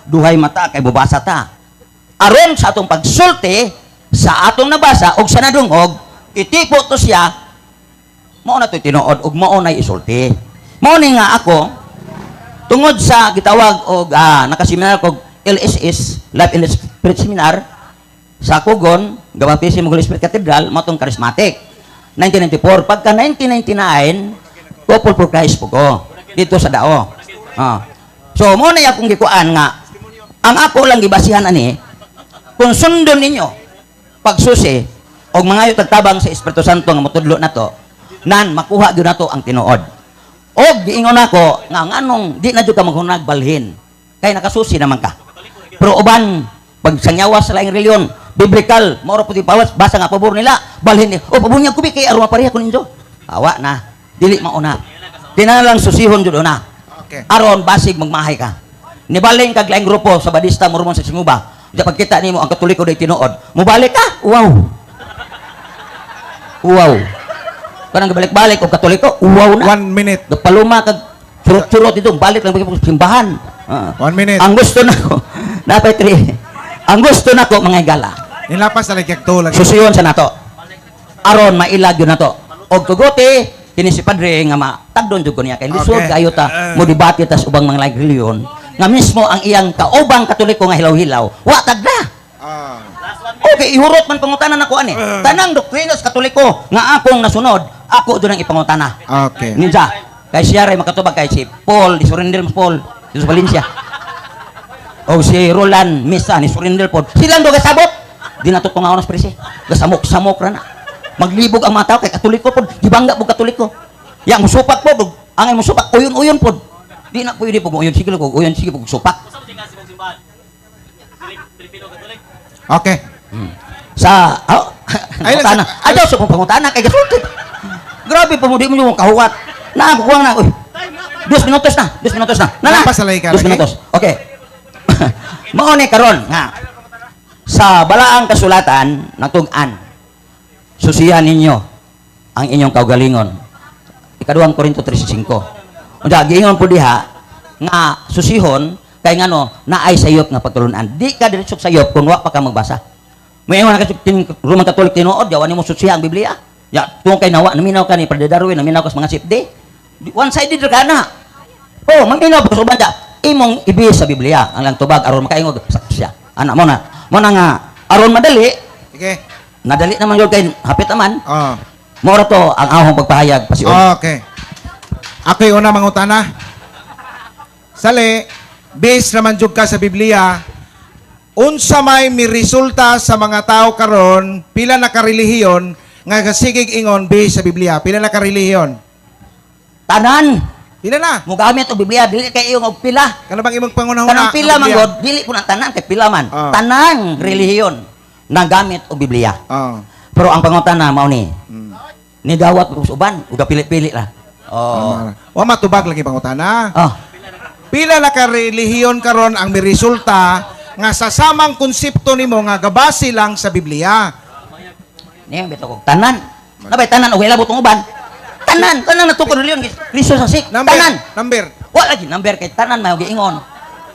duhay mata kay bubasa ta. Aron sa atong pagsulti sa atong nabasa og sa nadungog, itipo to siya, mao na to tinuod ug mao na isulti. Mao ni nga ako tungod sa gitawag og nakaseminar kog LSS, Life in the Spirit Seminar sa Kugon, Gabaptism Holy Spirit Cathedral, mao tong charismatic. 1994, pagka 1999, Couple for Christ po ko dito sa Dao. So mo na akong gikuan nga ang ako lang gibasihan ani, kung sundon ninyo pagsusi og mangayo tagtabang sa Espiritu Santo nga motudlo nato, nan makuha gyud nato ang tinuod. Og giingon nako nga nganong di na jud ka maghunag balhin kay nakasusi naman ka. Pero uban pag sangyawa sa laing reliyon biblical, mao ra pud pawas basa nga pabor nila balhin ni o pabor niya kubi kay aron mapareha ko ninyo. Awa na dili mauna, kinahanglan susihon jud una. Aron basig magmahay ka. Nibalhin kag laing grupo sa Badista, Mormon, sa Singuba. Di pagkita nimo ang Katoliko day tinuod, mubalik ka, wow. Wow. Kanang gabalik-balik og Katoliko, wow na. One minute. Paluma kag surot-surot ito, balik lang pag simbahan. One minute. Ang gusto nako, napay three. Ang gusto nako, mga higala, Nilapas na lagi to lagi. Susiyon sa nato. Aron mailag yun nato. Og tuguti kini si Padre nga matagdon jud ko niya kay lisod kayo ta mo debate tas ubang mga laing reliyon nga mismo ang iyang kaubang Katoliko nga hilaw-hilaw wa tagda. Okay, ihurot man pangutana nako ani. Tanang doktrina sa Katoliko nga akong nasunod, ako doon ang ipangutana. Ninja, kay siya ray makatubag kay si Paul, ni surrender mo Paul, dito sa Valencia. O si Roland Mesa, ni surrender po. Silang do gasabot. Di na to tungaon sa presi. Gasamok-samok ra na. Maglibog ang mga tao kay Katoliko pod, gibangga po Katoliko. Ya musupak po, ang musupak uyon-uyon pod. Di na pwede po uyon, sige ko uyon, sige po supak. Sa oh, Ay, pangutana. Ayaw sa pangutana kay gasulti. Grabe po mo, di mo yung kahuwat. Na kuwang na. Uy. 2 minutos na, 2 minutos na. Na na. Napasalay ka Dos lagi? minutos. Okay. Mao ni karon nga sa balaang kasulatan natug-an, susihan ninyo ang inyong kaugalingon. Ikaduhang Korinto 3:5. Unsa giingon po diha nga susihon kay ngano naay sayop nga pagtulunan. Di ka diretso sayop kung wa pa ka magbasa. May na ka Roman Catholic tinuod, yawan nimo susiha ang Biblia. Ya, tungkol kay nawa, naminaw ka ni Padre Darwin, naminaw ka sa mga sipde. One-sided ra ka na. Oh, maminaw pa sa uban da. Imong ibis sa Biblia ang lang tubag aron makaingog sa siya. Anak mo na. Mo na nga aron madali, Sige. nadali naman yun kay hapit naman. Oh. Mora to ang ahong pagpahayag pasiun. Okay. Ako'y una mangutana. Sali, based naman jud ka sa Biblia, unsa may miresulta sa mga tao karon, pila na karelihiyon nga kasigig ingon based sa Biblia, pila na karelihiyon? Tanan Pila na? mo gamit og Biblia dili kay iyong og pila. Kana bang imong pangunahuna? Kanang pila ang man Biblia? god, dili po na tanan kay pila man. Ah. Tanang relihiyon nagamit og Biblia. Pero ang pangutana mao ni. Ni dawat ko sa uban ug pili-pili lah. Oh. Wa matubag lagi pangutana. Oh. Pila na karelihiyon karon ang miresulta nga sa samang konsepto nimo nga gabase lang sa Biblia? Niya bitaw kog tanan. Nabay tanan og hilabot ang uban. Tanan, tanan na tukod relihiyon Kristo sa sik. Number, Tanan. number. Wa lagi number kay tanan may giingon.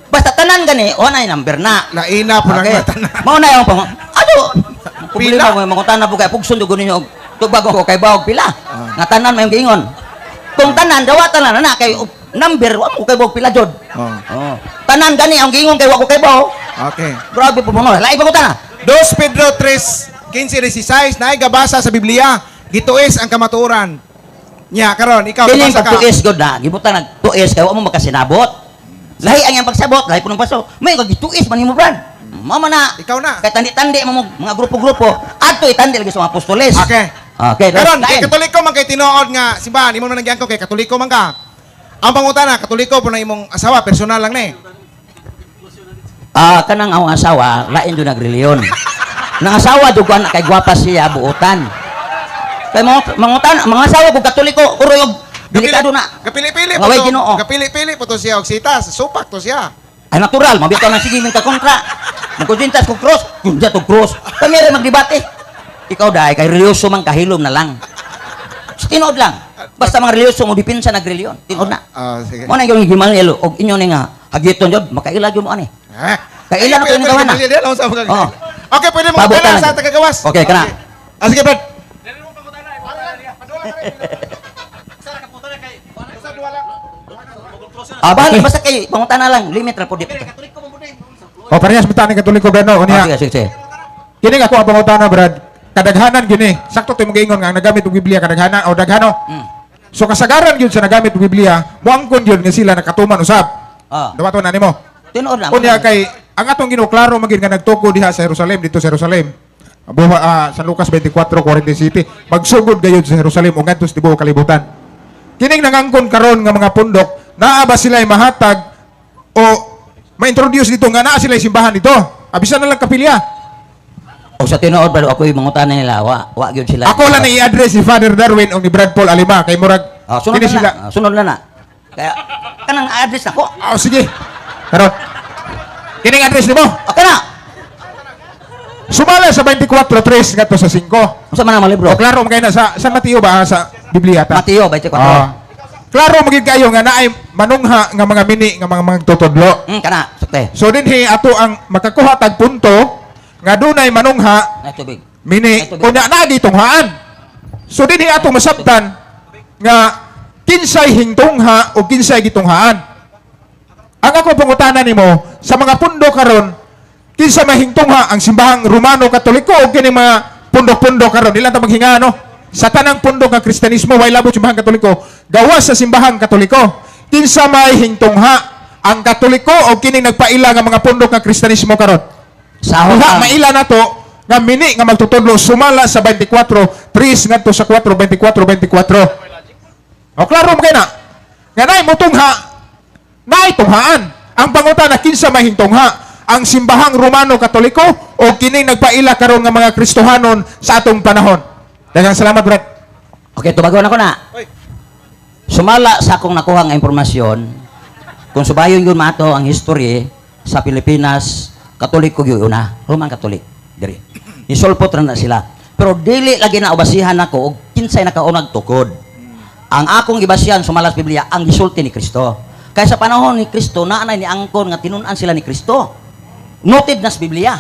Basta tanan gani, wa na number na. Laina po Okay. lang tanan. Mao na yung pang. Ano? Pila? Problema mo mangutana po kay pugson dugo ninyo og tubag ko kay bawog pila. Ah. Nga tanan may giingon. Kung tanan dawatan na na kay number wa mo kay bawog pila jud. Oh. Oh. Tanan gani ang giingon kay wa ko kay bawo. Okay. Grabe po mo. Lain pa ko tanan. 2 Pedro 3, 15, 16, naay gabasa sa Biblia. Gituis ang kamatuoran. Nya karon ikaw Kining gabasa ka. pagtuis gud na, gibutan nagtuis kay wa mo makasinabot. Lahi ang iyang pagsabot, lahi po ng paso. May kag gituis man nimo, brad. Mama na. Ikaw na. Kay tandi-tandi mo mga grupo-grupo. Adto itandi lagi sa mga apostoles. Okay. Okay, Karon kay lain. Katoliko man kay tinuod nga simbahan imo man nagyangko kay Katoliko man ka. Ang pangutana, Katoliko po na imong asawa, personal lang ni. Ah, kanang akong asawa, lain do nagreliyon. Nang asawa do ko anak kay gwapa siya buotan. Kay mga mangutan, mga asawa ko Katoliko, uroy og delikado na. Gapili-pili Nga po way to. Ginoo. Gapili-pili po to siya og sitas, supak to siya. Ay natural, mabitaw na sige ka kontra. Magkudintas kog cross, kundya to cross. Kami ra magdebate. Ikaw dai kay relyoso man kahilom na lang. Tinuod lang. Basta mga relyoso mo dipinsa nagreliyon. Tinuod na. Ah, sige. Mo na yung gimanelo og inyo ni nga hagiton jud makaila gyud mo ani. Eh. Kailan ako Ay, yung nagawa na? pwede, pwede, pwede, Oo. Okay, pwede mo Pabutan na sa lang. tagagawas. Okay, kana. Ah, sige, Brad. Ah, bali basta kay pangutana lang, limit ra po dito. O parehas bitaw ni Katoliko gano Ah, unya. sige, sige, sige. Kini nga ako ang pangutana, Brad. Kadaghanan gini. Sakto to imong giingon nga ang nagamit og Biblia kadaghanan o daghano. So kasagaran gyud sa nagamit og Biblia, moangkon gyud nga sila nakatuman usab. Ah. Dawaton na nimo. Tinuod lang. Unya kay ang atong Ginoo klaro man gyud nga nagtukod diha sa Jerusalem dito sa Jerusalem. Buha San Lucas 24:47 magsugod gayud sa Jerusalem ug ngadto sa tibuok kalibutan. Kining nangangkon karon nga mga pundok, naa ba sila mahatag o ma-introduce dito nga naa sila simbahan dito? Abisan na lang kapilya. O sa tinuod bro, ako yung mangutana nila, wa wa gyud sila. Ako lang na i-address si Father Darwin o ni Brad Paul Alima kay murag Ah, sunod kini na sila. na. Ah, sunod na na. Kaya kanang address nako. Ah, sige. Karon. Kining address nimo. Ah, kana. Sumala sa 24:3 ngadto sa 5. Unsa man ang malibro? O klaro man kayo na sa San Mateo ba, sa Biblia ta? Mateo 24. Ah. Klaro magid kayo nga naay manungha nga mga mini nga mga magtutudlo. Kana, sukte. So dinhi ato ang makakuha tag punto nga dunay manungha Ay tubig. mini Ay, tubig. unya na gitunghaan. So dinhi ato masabtan nga kinsay hingtungha o kinsay gitunghaan. Ang ako pangutana nimo sa mga pundo karon kinsa mahingtungha ang simbahang Romano Katoliko o kini mga pundok-pundok karon ilan ta maghinga no? Sa tanang pundok nga Kristiyanismo way labot simbahang Katoliko gawas sa simbahang Katoliko kinsa may hingtungha ang Katoliko o kini nagpaila nga mga pundok nga Kristiyanismo karon? Sahog Uha, ang maila na to nga mini nga magtutudlo sumala sa 24 3 ngadto sa 4 24 24. O klaro mo kay na. Nga naay mutungha, naay tunghaan. Ang pangutana kinsa may hingtungha? Ang simbahang Romano Katoliko o kining nagpaila karon nga mga Kristohanon sa atong panahon? Daghang salamat, Brad. Okay, tubagon ako na. Sumala sa akong nakuha nga impormasyon, kung subayon yun mato ang history sa Pilipinas, Katoliko gyud una, Roman Catholic diri. Nisulpot ra na sila. Pero dili lagi na ubasihan nako og kinsay nakaunag tukod. Ang akong gibasihan sumala sa Biblia ang gisulti ni Kristo. Kay sa panahon ni Kristo, naanay ni angkon nga tinun-an sila ni Kristo. Noted na sa Biblia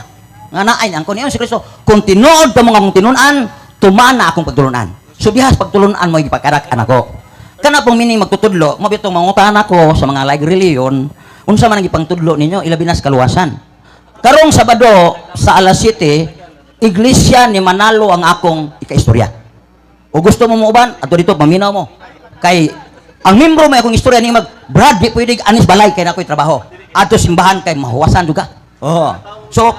nga naay ni angkon niyon si Kristo. Kung tinuod ka mo nga akong tinun-an, tumaan na akong pagtulunan. So dihas pagtulunan mo gipakarak anako. Kana pong meaning magtutudlo, mo bitong mangutahan ako sa mga like religion, unsa man ang gipangtudlo ninyo ilabi na sa kaluwasan. Karong Sabado sa alas 7, Iglesia ni Manalo ang akong ikaistorya. O gusto mo muuban, ato dito paminaw mo. Kay ang membro may akong istorya ni mag Brad, di pwede anis balay kay na ako'y trabaho. Ato simbahan kay mahuwasan juga. Oh. So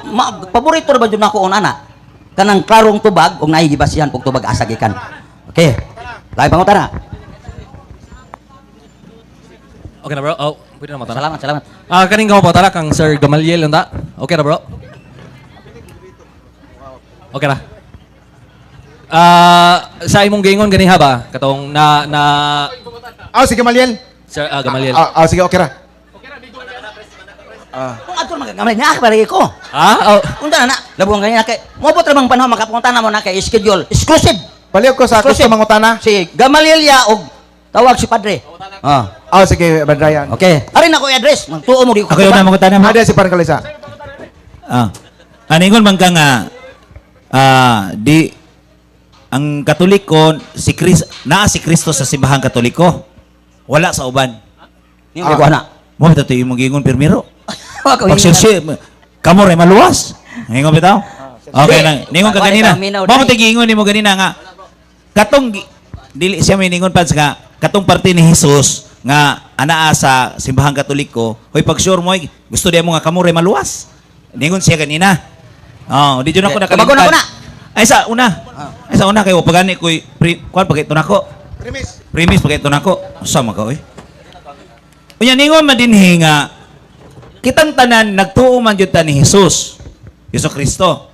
paborito ra ba jud nako ana? Kanang klarong tubag ug naay gibasihan pug tubag asa gikan. Okay. Lahi pangutana. Okay na, bro? Oh, pwede na matana. Salamat, salamat. Ah, kaning ko po tara kang Sir Gamaliel unta. Okay na, bro? Okay na. Ah, sa imong giingon ganiha ba katong na na Ah, sige, Maliel. Sir Gamaliel. Ah, ah, sige, okay ra. Kung ato magagamay niya ka ko. Ah, oh. Unta na na, labuan kanina kay moabot ra bang panahon makapunta na mo na kay schedule exclusive. Baliw ko sa gusto Exclusive. mangutana. Si Gamaliel ya og tawag si padre. Ah, Ah, sige, Bandrayan. okay. Ari na ko i-address. Magtuo mo di ko. Ako yung mangutana mo. Ada si Parang Kalisa. Ah. Aningon man ka nga di ang Katoliko si Chris naa si Kristo sa simbahang Katoliko. Wala sa uban. Ni ko ana. Mo bitaw imong giingon pirmiro. Wa ko. Pag sirsi, kamo ray maluwas. Ningon bitaw. Okay lang. Ningon ka Wala ganina. ka minaw Mao dai. mo giingon nimo ganina nga katong dili siya may ningon pads nga katong parte ni Jesus nga anaa sa simbahang Katoliko, hoy pag sure mo oy, gusto diya mo nga kamo ray maluwas. Ningon siya ganina. Oh, di jud ako Eh, nakalimtan. tubagon ako na. Ay sa una. Ay sa una kay wa pagani koy pre, kuan pagkito nako. Premise. Premise pagkito nako. Sama ka oy. Unya ningon man dinhi nga kitang tanan nagtuo man jud ta ni Jesus. Yesu Kristo.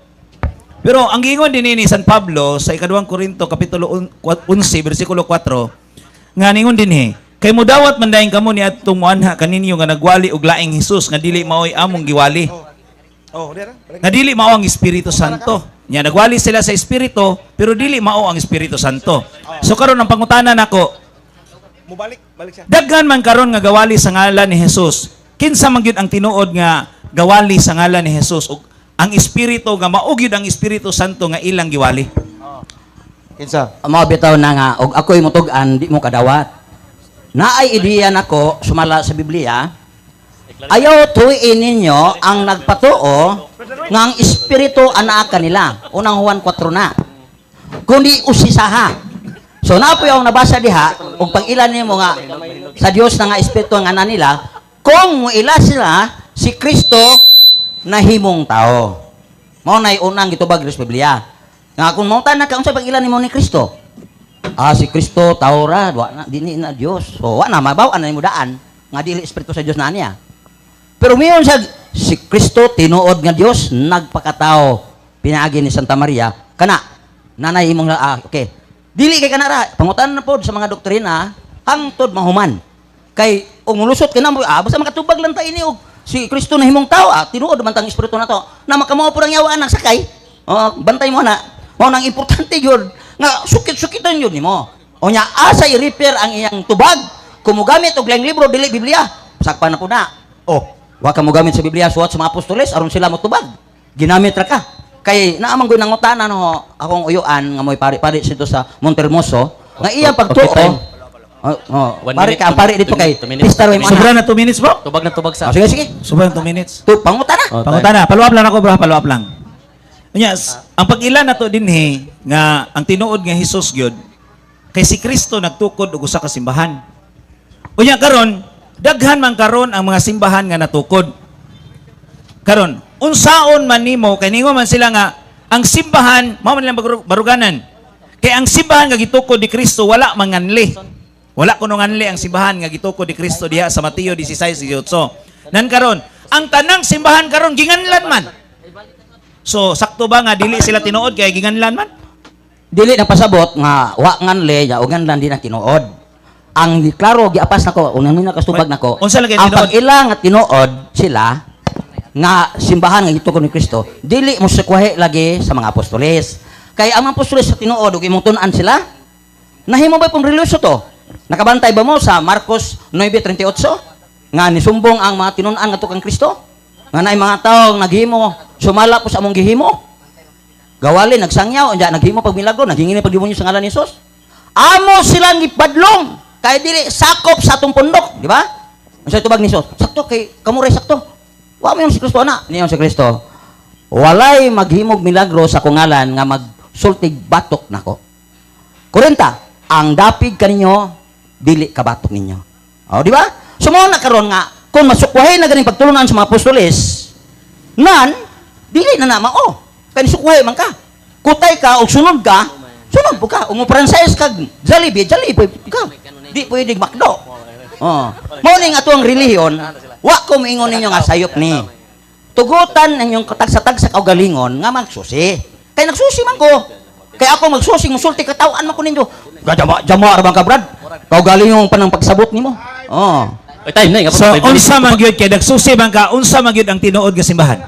Pero ang giingon din ni San Pablo sa ikaduhang Korinto kapitulo 11 bersikulo 4 nga ningon dinhi kay mudawat man dayon kamo ni adtong moanha kaninyo nga nagwali og laing Hesus nga dili maoy among giwali. Oh, di ra. Balik. Nga dili mao ang Espiritu Santo. Nya nagwali sila sa Espiritu pero dili mao ang Espiritu Santo. So karon ang pangutana nako, Mubalik, balik siya. daghan man karon nga gawali sa ngalan ni Jesus. Kinsa man gyud ang tinuod nga gawali sa ngalan ni Jesus ug ang Espiritu nga mao gyud ang Espiritu Santo nga ilang giwali? Kinsa? Mao bitaw na nga og ako'y mutug-an di mo kadawat. Naay ideya nako sumala sa Biblia. Ayaw tuwiin ninyo ang nagpatuo nga ang espiritu anaa kanila. Unang Juan 4 na. Kundi usisaha. So naa poy akong nabasa diha ug pag-ila nimo nga sa Dios na nga espiritu ang ana nila, kung muila sila si Kristo nahimong tao. Mao nay unang gitubag sa Biblia. Nga kung mautan na ka unsa pag-ila nimo ni Kristo? Ah, si Kristo tao ra, wa na dini na Dios. So wa na mabaw na nimo daan nga dili espiritu sa Dios na niya. Pero mayon sa si Kristo tinuod nga Dios nagpakatao pinaagi ni Santa Maria kana nanay imong ah, okay. Dili kay kana ra pangutan na pod sa mga doktrina hangtod mahuman. Kay ug mulusot ka na mo ah, basta makatubag lang ta ini og si Kristo nahimong tao ah, tinuod man tang espiritu na to na makamao pud ang yawa anak sakay. Oh, bantay mo na. Mao nang importante gyud nga sukit-sukiton yun nimo. O nya asa i-repair ang iyang tubag kung mogamit og laing libro dili Biblia, sakpan na po na. Oh, wa ka mogamit sa Biblia suwat sa mga apostoles aron sila motubag. Ginamit ra ka. Kay naamang gyud nangutana no akong uyuan nga mo'y pari-pari dito sa Montermoso nga iyang pagtuo. Okay, time. Oh, One pare minute, ka ang pare dito kay 2 minutes, Pista 2 minutes. Sobra na 2 minutes, bro. Tubag na tubag sa. Oh, sige sige. Sobra na 2 minutes. Tu pangutana. Oh, time. Pangutana, follow up lang ako, bro, follow up lang. Unya, ang pag-ila na to dinhi nga ang tinuod nga Hesus gyud kay si Kristo nagtukod og usa ka simbahan. Unya karon, daghan man karon ang mga simbahan nga natukod. Karon, unsaon man nimo kay ningon man sila nga ang simbahan mao man nilang baruganan. Kay ang simbahan nga gitukod ni Kristo wala manganli. Wala kuno nganli ang simbahan nga gitukod ni Kristo diha sa Mateo 16:18. Nan karon, ang tanang simbahan karon ginganlan man. So sakto ba nga dili sila tinuod kay ginganlan man? Dili na pasabot nga wa nganle ya o nganlan di na tinuod. Ang klaro giapas nako unang na kastubag nako. Unsa lagi Ang tinuod? pag-ila nga tinuod sila nga simbahan nga gitukod ni Kristo dili mo sakwahi lagi sa mga apostoles. Kay ang mga apostoles sa tinuod ug imong tun-an sila nahimo ba pong religyoso to? Nakabantay ba mo sa Marcos 9:38? Nga nisumbong ang mga tinun-an ngadto kang Kristo. Nga naay mga tawo naghimo sumala po sa among gihimo. Gawali nagsangyaw, nya naghimo pag milagro, naghingi pag demonyo sa ngalan ni Jesus. Amo silang gipadlong kay dili sakop sa atong pundok, di ba? Unsa tubag ni Jesus? Sakto kay kamo ray sakto. Wa mo yung si Kristo ana, niyon si Kristo. Walay maghimog milagro sa akong ngalan nga magsultig batok nako. 40, ang dapig kaninyo dili kabatok ninyo. O, di ba? So mao na karon nga kung masukwahin na ganing pagtulunan sa mga apostoles, nan dili na na mao. Kay sukwahi man ka. Kutay ka og sunod ka, sunod po ka. Ug mo franchise kag Jollibee, Jollibee ka. Di pwede McDo. Oh. Mao ning ato ang relihiyon, wa ko moingon ninyo nga sayop ni. Tugutan ang inyong katagsa-tagsa kaugalingon nga magsusi. Kay nagsusi man ko. Kay ako magsusi, musulti katawan man ko ninyo. Jama jama ra bang ka, Brad? Kaugalingon pa ng pagsabot nimo. Oh. Oy, time na nga. So unsa man gyud kay nagsusi man ka, unsa man gyud ang tinuod nga simbahan?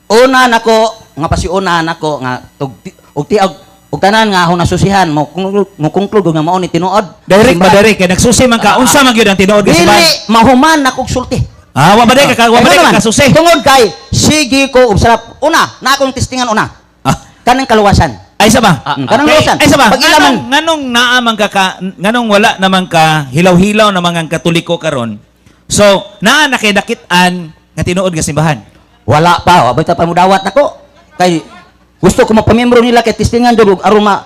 Una nako nga pasiuna nako nga tug og tiag og tanan nga akong nasusihan mo mo conclude nga mao ni tinuod. Direct ba Simbahan. direct kay nagsusi man ka, unsa man gyud ang tinuod nga simbahan? Dili mahuman nako og sulti. Ah, wa ba ka wa ba Ay, ka kasusi? Tungod kay sige ko observe una na akong testingan una. Ah. Kanang kaluwasan. Ay sa ba? Kanang kaluwasan. Ay sa ba? Pag ilaman Nganong naa man ka, nganong wala naman ka hilaw-hilaw na mga Katoliko karon. So, naa na kay nakit-an nga tinuod nga simbahan. Wala pa, wa pa mudawat nako. Kay gusto ko mapamembro nila kay testingan jud og aron ma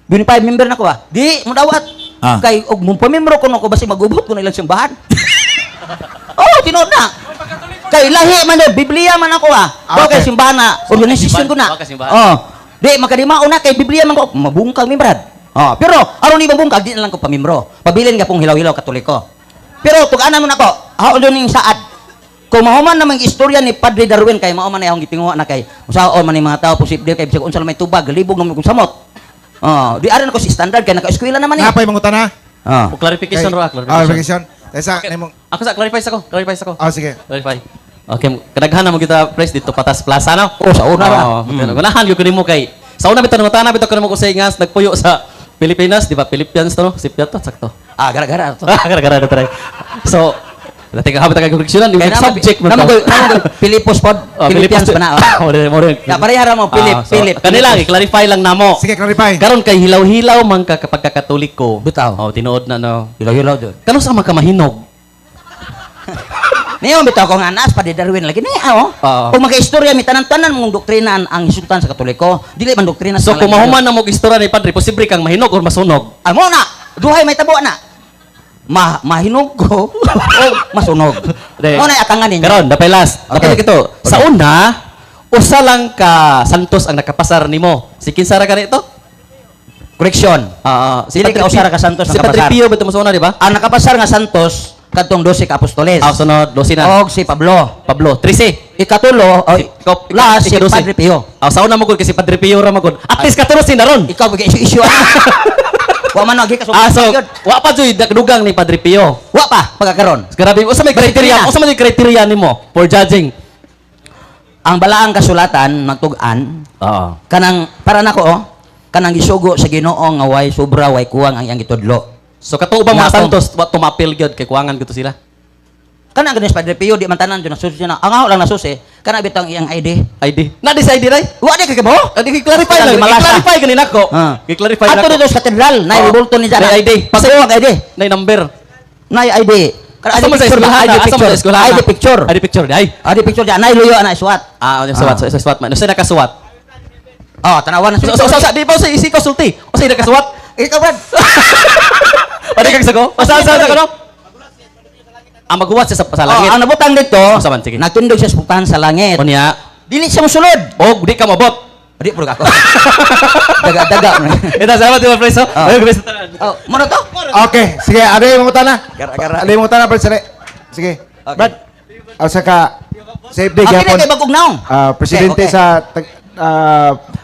25 member nako ba. Di mudawat. Ah. Kay og mapamembro ko nako basi magubot ko na ilang simbahan. Oh, tinuod na. Kay lahi man yun, Biblia man ako ah. Ah, okay. okay. Kay simbahan na, organization ko na. Wa ka simbahan. Oh. Di makadimao na kay Biblia man ko, mabungkag mi, Brad. Oh, pero aron di mabungkag di na lang ko pamembro. Pabilin ka pong hilaw-hilaw Katoliko. Pero tug-anan mo nako, haon ning saad. Kung mahuman namang istorya ni Padre Darwin kay mao man na akong gitinguha na kay usaon man ni mga tao posible kay bisag unsa lang may tubag libog naman kung samot. Oh, di aran ako si standard kay naka-eskwela naman eh. Napay mangutana? Oh. O, clarification ra, Ah, clarification. clarification. Tesa, nimo. Ako sa clarify sa ko, clarify sa ko. Ah, sige. Clarify. Okay, kadaghan na mo kita press dito patas plaza no. Oh, sa una ra. Oo, gunahan gyud ko nimo kay sa una bitaw nangutana bitaw ko nimo kusay nga nagpuyo sa Pilipinas, di ba? Philippines to no? Sipya to, sakto. Ah, gara-gara to. Ah, gara-gara na try. So, dati ka habit ka correctionan, yung Kay subject mo namo to. ko Pilipos pod, Oh, Philippines pa na. Oh. Mo rin, mo rin. Ya, parehara mo, Philip, Ah, so, Philip. Kanila, i-clarify lang namo. Sige, clarify. Karon kay hilaw-hilaw man ka kapag kakatoliko. Bitaw. Oh, tinuod na no. Hilaw-hilaw jud. Kano sa maka mahinog? Niyo bitaw ko nga naas Padre Darwin lagi ni ah, oh. Oo. Kung makaistorya mi tanan-tanan mong doktrina ang hisgutan sa Katoliko, dili man doktrina So sa kung mahuman na mo og istorya ni Padre, posible kang mahinog or masunog. Amo na, duhay may tabo na. Mahinog ko o masunog. De. Mo na atangan ninyo. Karon, dapay last. Okay. Dapay kito. Sa una, usa lang ka santos ang nakapasar nimo. Si kinsa ra gani ito? Correction. Ah, si Dili Padre ka usa ra Pio- ka santos Si Padre nakapasar. Pio ba ito mo sa una, di ba? Ang nakapasar nga santos kadtong 12 ka apostoles. Ah, sunod, 12 na. Og si Pablo. Pablo, 13. Ikatulo, o last si Ikadose. Padre Pio. Ah, sa una mo gud kasi Padre Pio ra magud. At least 14 na ron. Ikaw bigay issue-issue. Wa man agi ka Ah, so wa pa jud dugang ni Padre Pio. Wa pa pagkakaron. Grabe, usa may criteria, Doktrina. usa may criteria nimo for judging. Ang balaang kasulatan magtug-an Oo. Kanang para nako oh, kanang gisugo sa Ginoo nga way sobra way kuwang ang iyang gitudlo. So kato ba mga Nga, santos wa tumapil gyud kay kuwangan gyud to sila. Kanang ganis Padre Pio di man tanan jud nasusi na. Ang ako lang nasusi kana bitang iyang ID. ID. Na di sa ID ray. Wa di kay kabo? Adi clarify lang. Malasa. Clarify ganin ako. Ah. Gi-clarify Ato nako. dito sa katedral, nay Oo. rebulto ni jana. Nay ID. Pagkuwang ID. Nay number. Nay ID. Kana Asa man sa picture ba? eskwelahan? ID Asa man picture. sa eskwelahan? ID picture. ID picture di ay. ID picture di nay luyo ana suwat. Ah, ano suwat, sa suwat man. Usa nakasuwat. Oh, tanawan na So, so, di pa usa isi ko sulti. Usa nakasuwat. Ikaw Brad. Pwede kang sago? Asa asa sa kono? Ang maguwat siya sa Oh, langit. ang nabutang dito, Usa man, sige. nagtindog siya sa putahan sa langit. Unya, Dili siya mosulod. og di ka mabot. Di puro ako. Daga-daga. Ito, salamat di ba, preso? Ah. Ay, preso tanan. Oh, mo na to? Okay, sige, ano yung mangutana? Gara-gara. Ano yung mangutana, Brad? Sali. Sige. Okay. Brad, asa ka, safe day, Okay na gyapon. kay bagong naong. Ah, presidente Okay, okay. sa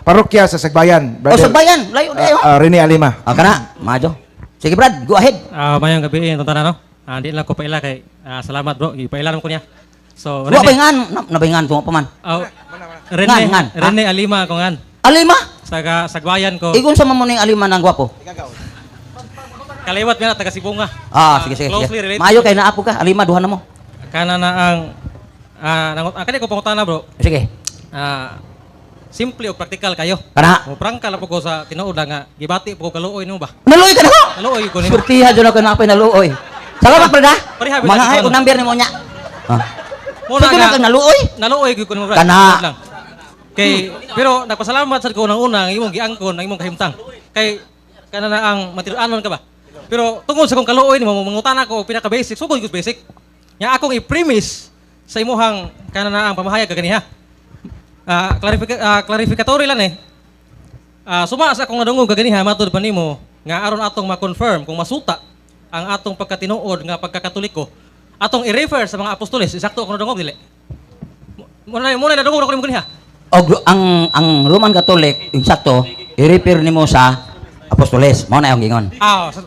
parokya sa Sagbayan. Oh, Sagbayan, layo na Ah, ah, Rene Alima. Ah, kana, madyo. Sige Brad, go ahead. Ah, mayong gabi eh, tanan no. Ah, di lang ko paila kay salamat bro, gipaila ko niya. So, Wa ba ngan? Nabayingan ko pa man. Oh, Rene, Ngan, ngan. Rene Alima ko ngan. Alima? Sa Sagbayan ko. Igon sa mamon ning alima ng gwapo. Kaliwat nga na taga Sibonga. Ah, sige sige. Closely Sige. related. Maayo kay naapo ka. Alima duha na mo. Kana na ang nangut kani ko pangutana, bro. Sige. Simple o practical kayo. Kana. Mo prangka lang po ko sa tinuod lang nga gibati po ko kaluoy nimo ba. Naluoy ka na ko. Naluoy ko nimo. Surtiha jud ako na apoy naluoy. Salamat, brother. Pareha, Mga brother. ay kung number nimo nya. Ah. Mo na Sige nga na kang naluoy. Naluoy gyud ko nimo, brother. Kana. Tinuod lang. Kay pero nagpasalamat sad ko unang-una ang imong giangkon ang imong kahimtang. Kay kana na ang matinuanon ka ba. Pero tungod sa kong kaluoy nimo, mangutana ko og pinaka basic, sugod ko sa basic. Nya akong i-premise sa imuhang kana na ang pamahayag kaganiha. Clarificatory lang eh. Suma sa akong nadungog kaganiha, matud pa nimo nga aron atong ma-confirm kung masuta ang atong pagkatinuod nga pagkakatoliko, atong i-refer sa mga apostoles. Sakto akong nadungog, dili? Muna nadungog ako nimo ganiha. Og ang Roman Catholic insakto i-refer nimo sa apostoles. Mao na yung gingon.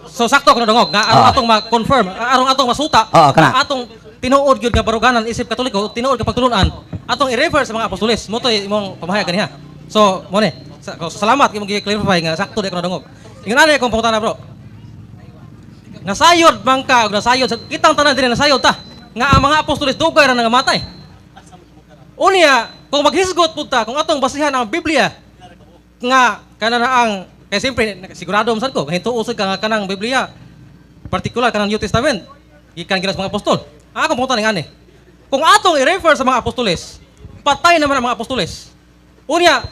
So sakto ako nadungog nga aron atong ma-confirm, aron atong masuta Oo, kana. ang atong tinuod gyud nga baruganan isip Katoliko, tinuod nga pagtulunan, atong i-refer sa mga apostoles. Mo to'y imong pamahayag ganiha. So, mo ni. So, salamat imong gi-clarify nga sakto di ako nadungog. Ingon ani akong pangutana, bro. Nasayod man ka og nasayod kitang tanan dinhi nasayod ta nga ang mga apostoles dugay ra nangamatay. Unya, kung maghisgot pud ta kung atong basihan ang Biblia nga kana na ang kay siyempre sigurado man sad ko hintuo sad ka nga kanang Biblia, partikular kanang New Testament, gikan ginas mga apostol. Ang akong pangutana ngani. Kung atong i-refer sa mga apostoles, patay naman ang mga apostoles. Unya,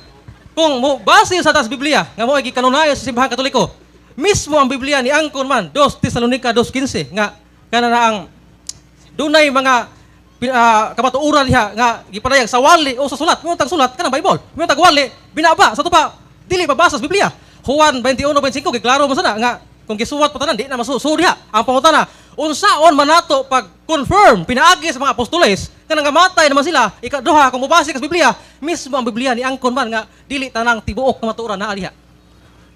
kung mo base sa tas Biblia nga mo ay gikanunayan sa Simbahang Katoliko, mismo ang Biblia ni angkon man 2 Tesalonica 2:15 nga kana na ang dunay mga kamatuoran diha nga gipadayag sa wali o sa sulat. Mo tag sulat kanang Bible. Mo tag wali binaba sa tupa dili mabasa sa Biblia. Juan 21:25 giklaro mo sana nga kung gisuwat pa tanan di na masuso diha. Ang pangutana, unsaon man nato pag confirm pinaagi sa mga apostoles nga nangamatay naman sila? Ikaduha, kung mobase ka sa Biblia, mismo ang Biblia ni angkon man nga dili tanang tibuok kamatuoran naa diha.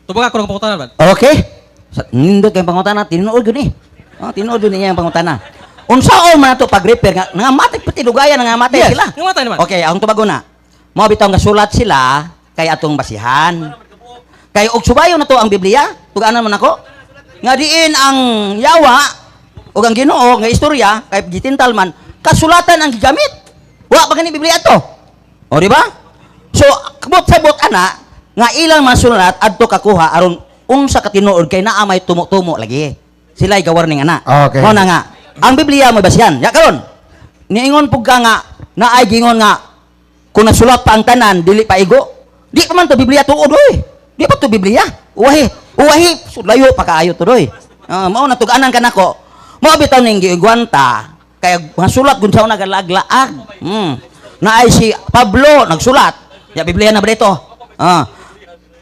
Tubag ako ng pangutana ba? Okay. Sa, nindot kay pangutana, tinuod gyud ni. Oh, tinuod gyud niya ang pangutana. Unsaon man nato pag-refer nga nangamatay pati dugayan nangamatay Yes, sila. nangamatay naman. Okay, ang tubago na. Mao bitaw nga sulat sila kay atong basihan. Kay og subayon na to ang Biblia, tuganan man ako. Nga diin ang yawa ug ang Ginoo nga istorya kay gitintal man kasulatan ang gigamit. Wa pa gani Biblia to. O, di ba? So kabot sabot ana nga ilang mga sulat adto kakuha aron unsa ka tinuod kay naa may tumo-tumo lagi. Sila ga warning ana. Okay. Mao na nga ang Biblia mo basihan. Ya karon niingon pug ka nga naay gingon nga kung nasulat pa ang tanan dili pa igo. Di pa man to Biblia tuod oy. Di pa to Biblia. Uwahi, uwahi sudlayo pa kaayo to doy. Mao na tug-anan kanako. Mao bitaw ning giigwanta kay mga sulat gun sa una galaglaag. Naay si Pablo nagsulat. Ya Biblia na ba dito?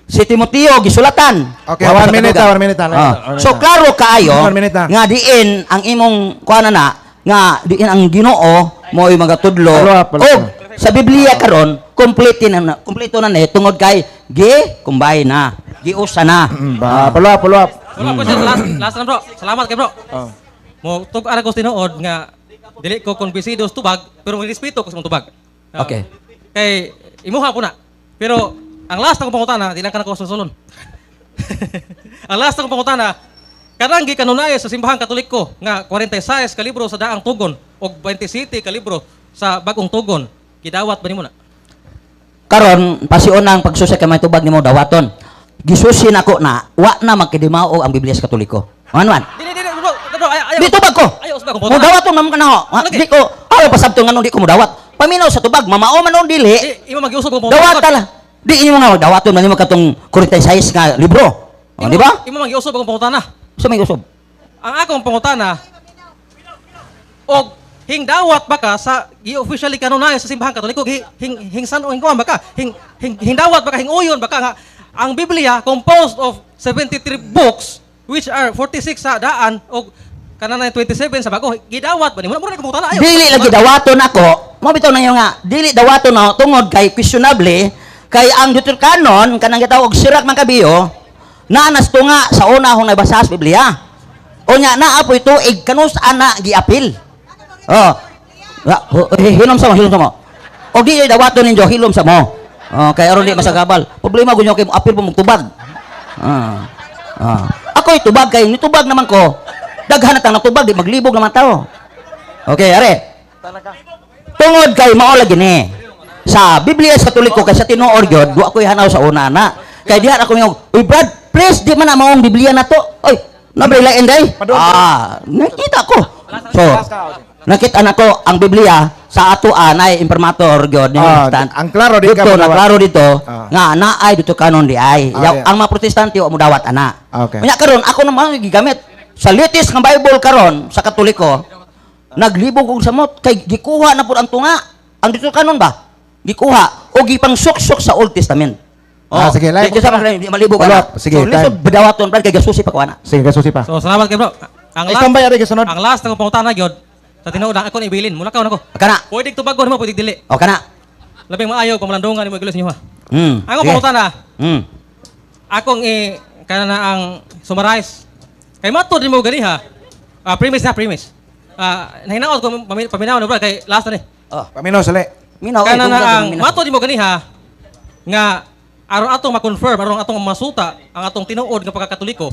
Si Timoteo gisulatan. Okay, Wa pa one sa minute kaduga. na, 1 minute na. Ah. 1 minute So na. klaro kaayo 1 minute na. nga diin ang imong kuana na nga diin ang Ginoo mo'y magatudlo. Follow up, follow up. Og sa Biblia karon kompleto na, kompleto na ni tungod kay gi combine na, giusa na. Ba, follow up, follow up. Wala ko siya. Last, last na, bro. Salamat kay bro. Oh. Mo tug-an ako sa tinuod nga dili ko kumbinsido sa tubag pero respeto ko sa imong tubag. Kay imuha po na. Pero ang last akong pangutana, di lang ka na ko susulon. Ang last akong pangutana, kanang gikanunay sa Simbahang Katoliko nga 46 ka libro sa daang tugon og 27 ka libro sa bagong tugon, gidawat ba nimo na? Karon pasion ang pagsusi kay may tubag nimo dawaton. Gisusi nako na wa na magkidimao ang Biblia sa Katoliko. Ano man? Dili, dili, bro, bro, ay, ayaw. Di tubag ko. Ayaw sa akong Mo pangutana. dawaton man ka na ho. Lagi. Di ko aw pasabto nganong di ko mo dawat. Paminaw sa tubag, mamao man og dili. Di, imo magiusog akong pangutana. Dawata lah. Di inyo nga dawaton man nimo katong 46 nga libro. O, di ba? Imo magiusog akong pangutana. Sa may usog. Ang akong pangutana, og hingdawat ba ka sa gi-officially kanunay sa Simbahang Katoliko, hing hing san o hing kuan ba ka, hing hing hingdawat ba ka, hinguyon ba ka nga ang Biblia composed of 73 books which are 46 sa daan og kanang 27 sa bago, gidawat ba nimo? Mura na pangutana, ayo. Dili lagi dawaton ako. Mo bitaw na nga dili dawaton ako tungod kay questionable kay ang Deuterocanon kanang gitawag Sirach Macabeo naa nas tunga sa una akong nabasa sa Biblia. Unya naa po'y tuig kanus ana giapil. Oh. Hilom sa mo, hilom sa mo. O di dawaton ninyo, hilom sa mo. Oh, kay aron di masagabal. Problema gunyo kay mo apil mo magtubag. Ah. Ah. Wa ko'y tubag kay nitubag naman ko. Daghan na tang natubag, di maglibog naman tao. Okay, are. Tungod kay mao lagi ni. Sa Biblia sa Katoliko kay sa tinuod gyud, wa ko'y hanaw sa una na. Kay diha ako mingog, "Uy Brad, please di man na maong Biblia na to." Oy, nabre lain day. Ah, nakita ko. So, nakita na ko ang Biblia sa ato anay imprimatur gyud ni Protestant. Ang klaro di ka Dito, na modawat. klaro dito nga naay dito kanon di ay. Ah, yeah. Ang mga Protestante wa mo dawat ana. Okay. Unya karon ako naman gigamit sa latest nga Bible karon sa Katoliko, naglibog og samot kay gikuha na pud ang tunga. Ang dito kanon ba? Gikuha o gipang suksok sa Old Testament. Ah, sige, Di, di sa mga di malibog Follow ana. up. Sige, so, lisod time. bidawaton brad kay gasusi pa ko ana. Sige, kasusi pa. So salamat kay bro. Ang Ay, standby ari kasunod. Ang last na pangutana gyud sa tinuod ang ako ni ibilin. Mula ka nako. Kana. Pwede tubagon mo, pwede dili. O kana. Labing maayo pamalandungan nimo iglesia niyo ha. Ang Sige. pangutana, akong i kana na ang summarize. Kay matod nimo ganiha. Ah, premise na premise. Ah, nahinaot ko paminaw na bro kay last na ni. Oh. Paminaw sali. Minaw, Kana eh, na tungod ang minaw. matod nimo ganiha nga aron atong ma-confirm, aron atong masuta ang atong tinuod nga pagkakatoliko,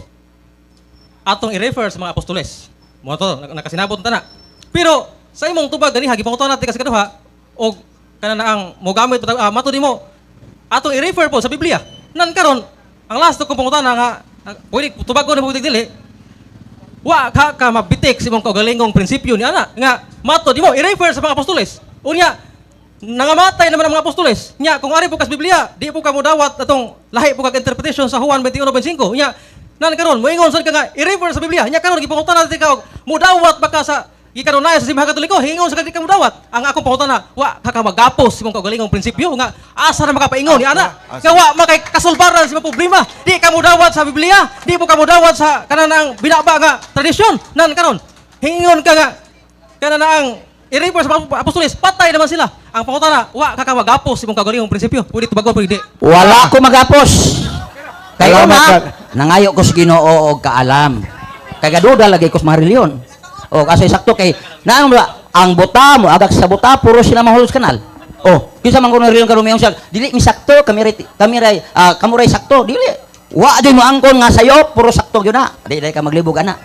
atong i-refer sa mga apostoles. Mo to nakasinabot ta na. Pero sa imong tubag ganiha gipangutan natin kasi kaduha og kana na ang mogamit matod nimo atong i-refer po sa Biblia. Nan karon ang last kong pangutana nga pwede tubagon mo pwede dili. Wa ka ka mabitik sa imong kaugalingong prinsipyo ni ana nga matod nimo i-refer sa mga apostoles. Unya nangamatay naman ang mga apostoles. Nya kung ari po kas Biblia, di po ka modawat atong lahi po kag interpretation sa Juan 21:25. Nya nan karon moingon sad ka nga i-refer sa Biblia. Nya karon gipangutana natin ka og modawat ba ka sa gikanunayan sa Simbahan Katoliko, hingon sa ka di ka modawat. Ang akong pangutana, wa ka ka magapos sa imong kaugalingong prinsipyo nga asa na makapaingon ni ana. Nga wa makay kasulbaran sa imong problema. Di ka modawat sa Biblia, di po ka modawat sa kanang binaba nga tradisyon. Nan karon hingon ka nga kana na ang i-refer sa mga apostoles, patay naman sila. Ang pangutana, wa ka ka magapos sa imong kaugalingong prinsipyo. Pwede tubagon, pwede di. Wala ko magapos. Kay Salamat, una, Brad. nangayo ko sa Ginoo og kaalam. Kay gaduda lagi ko sa mga reliyon. O kasi sakto kay naang ba ang buta mo agak sa buta puro sila mahulog sa kanal. Oh, kinsa man kuno reliyon karon siya dili mi sakto kami ray kami ray kamo ray sakto dili. Wa jud mo angkon nga sayo puro sakto gyud na. Dili ka maglibog ana.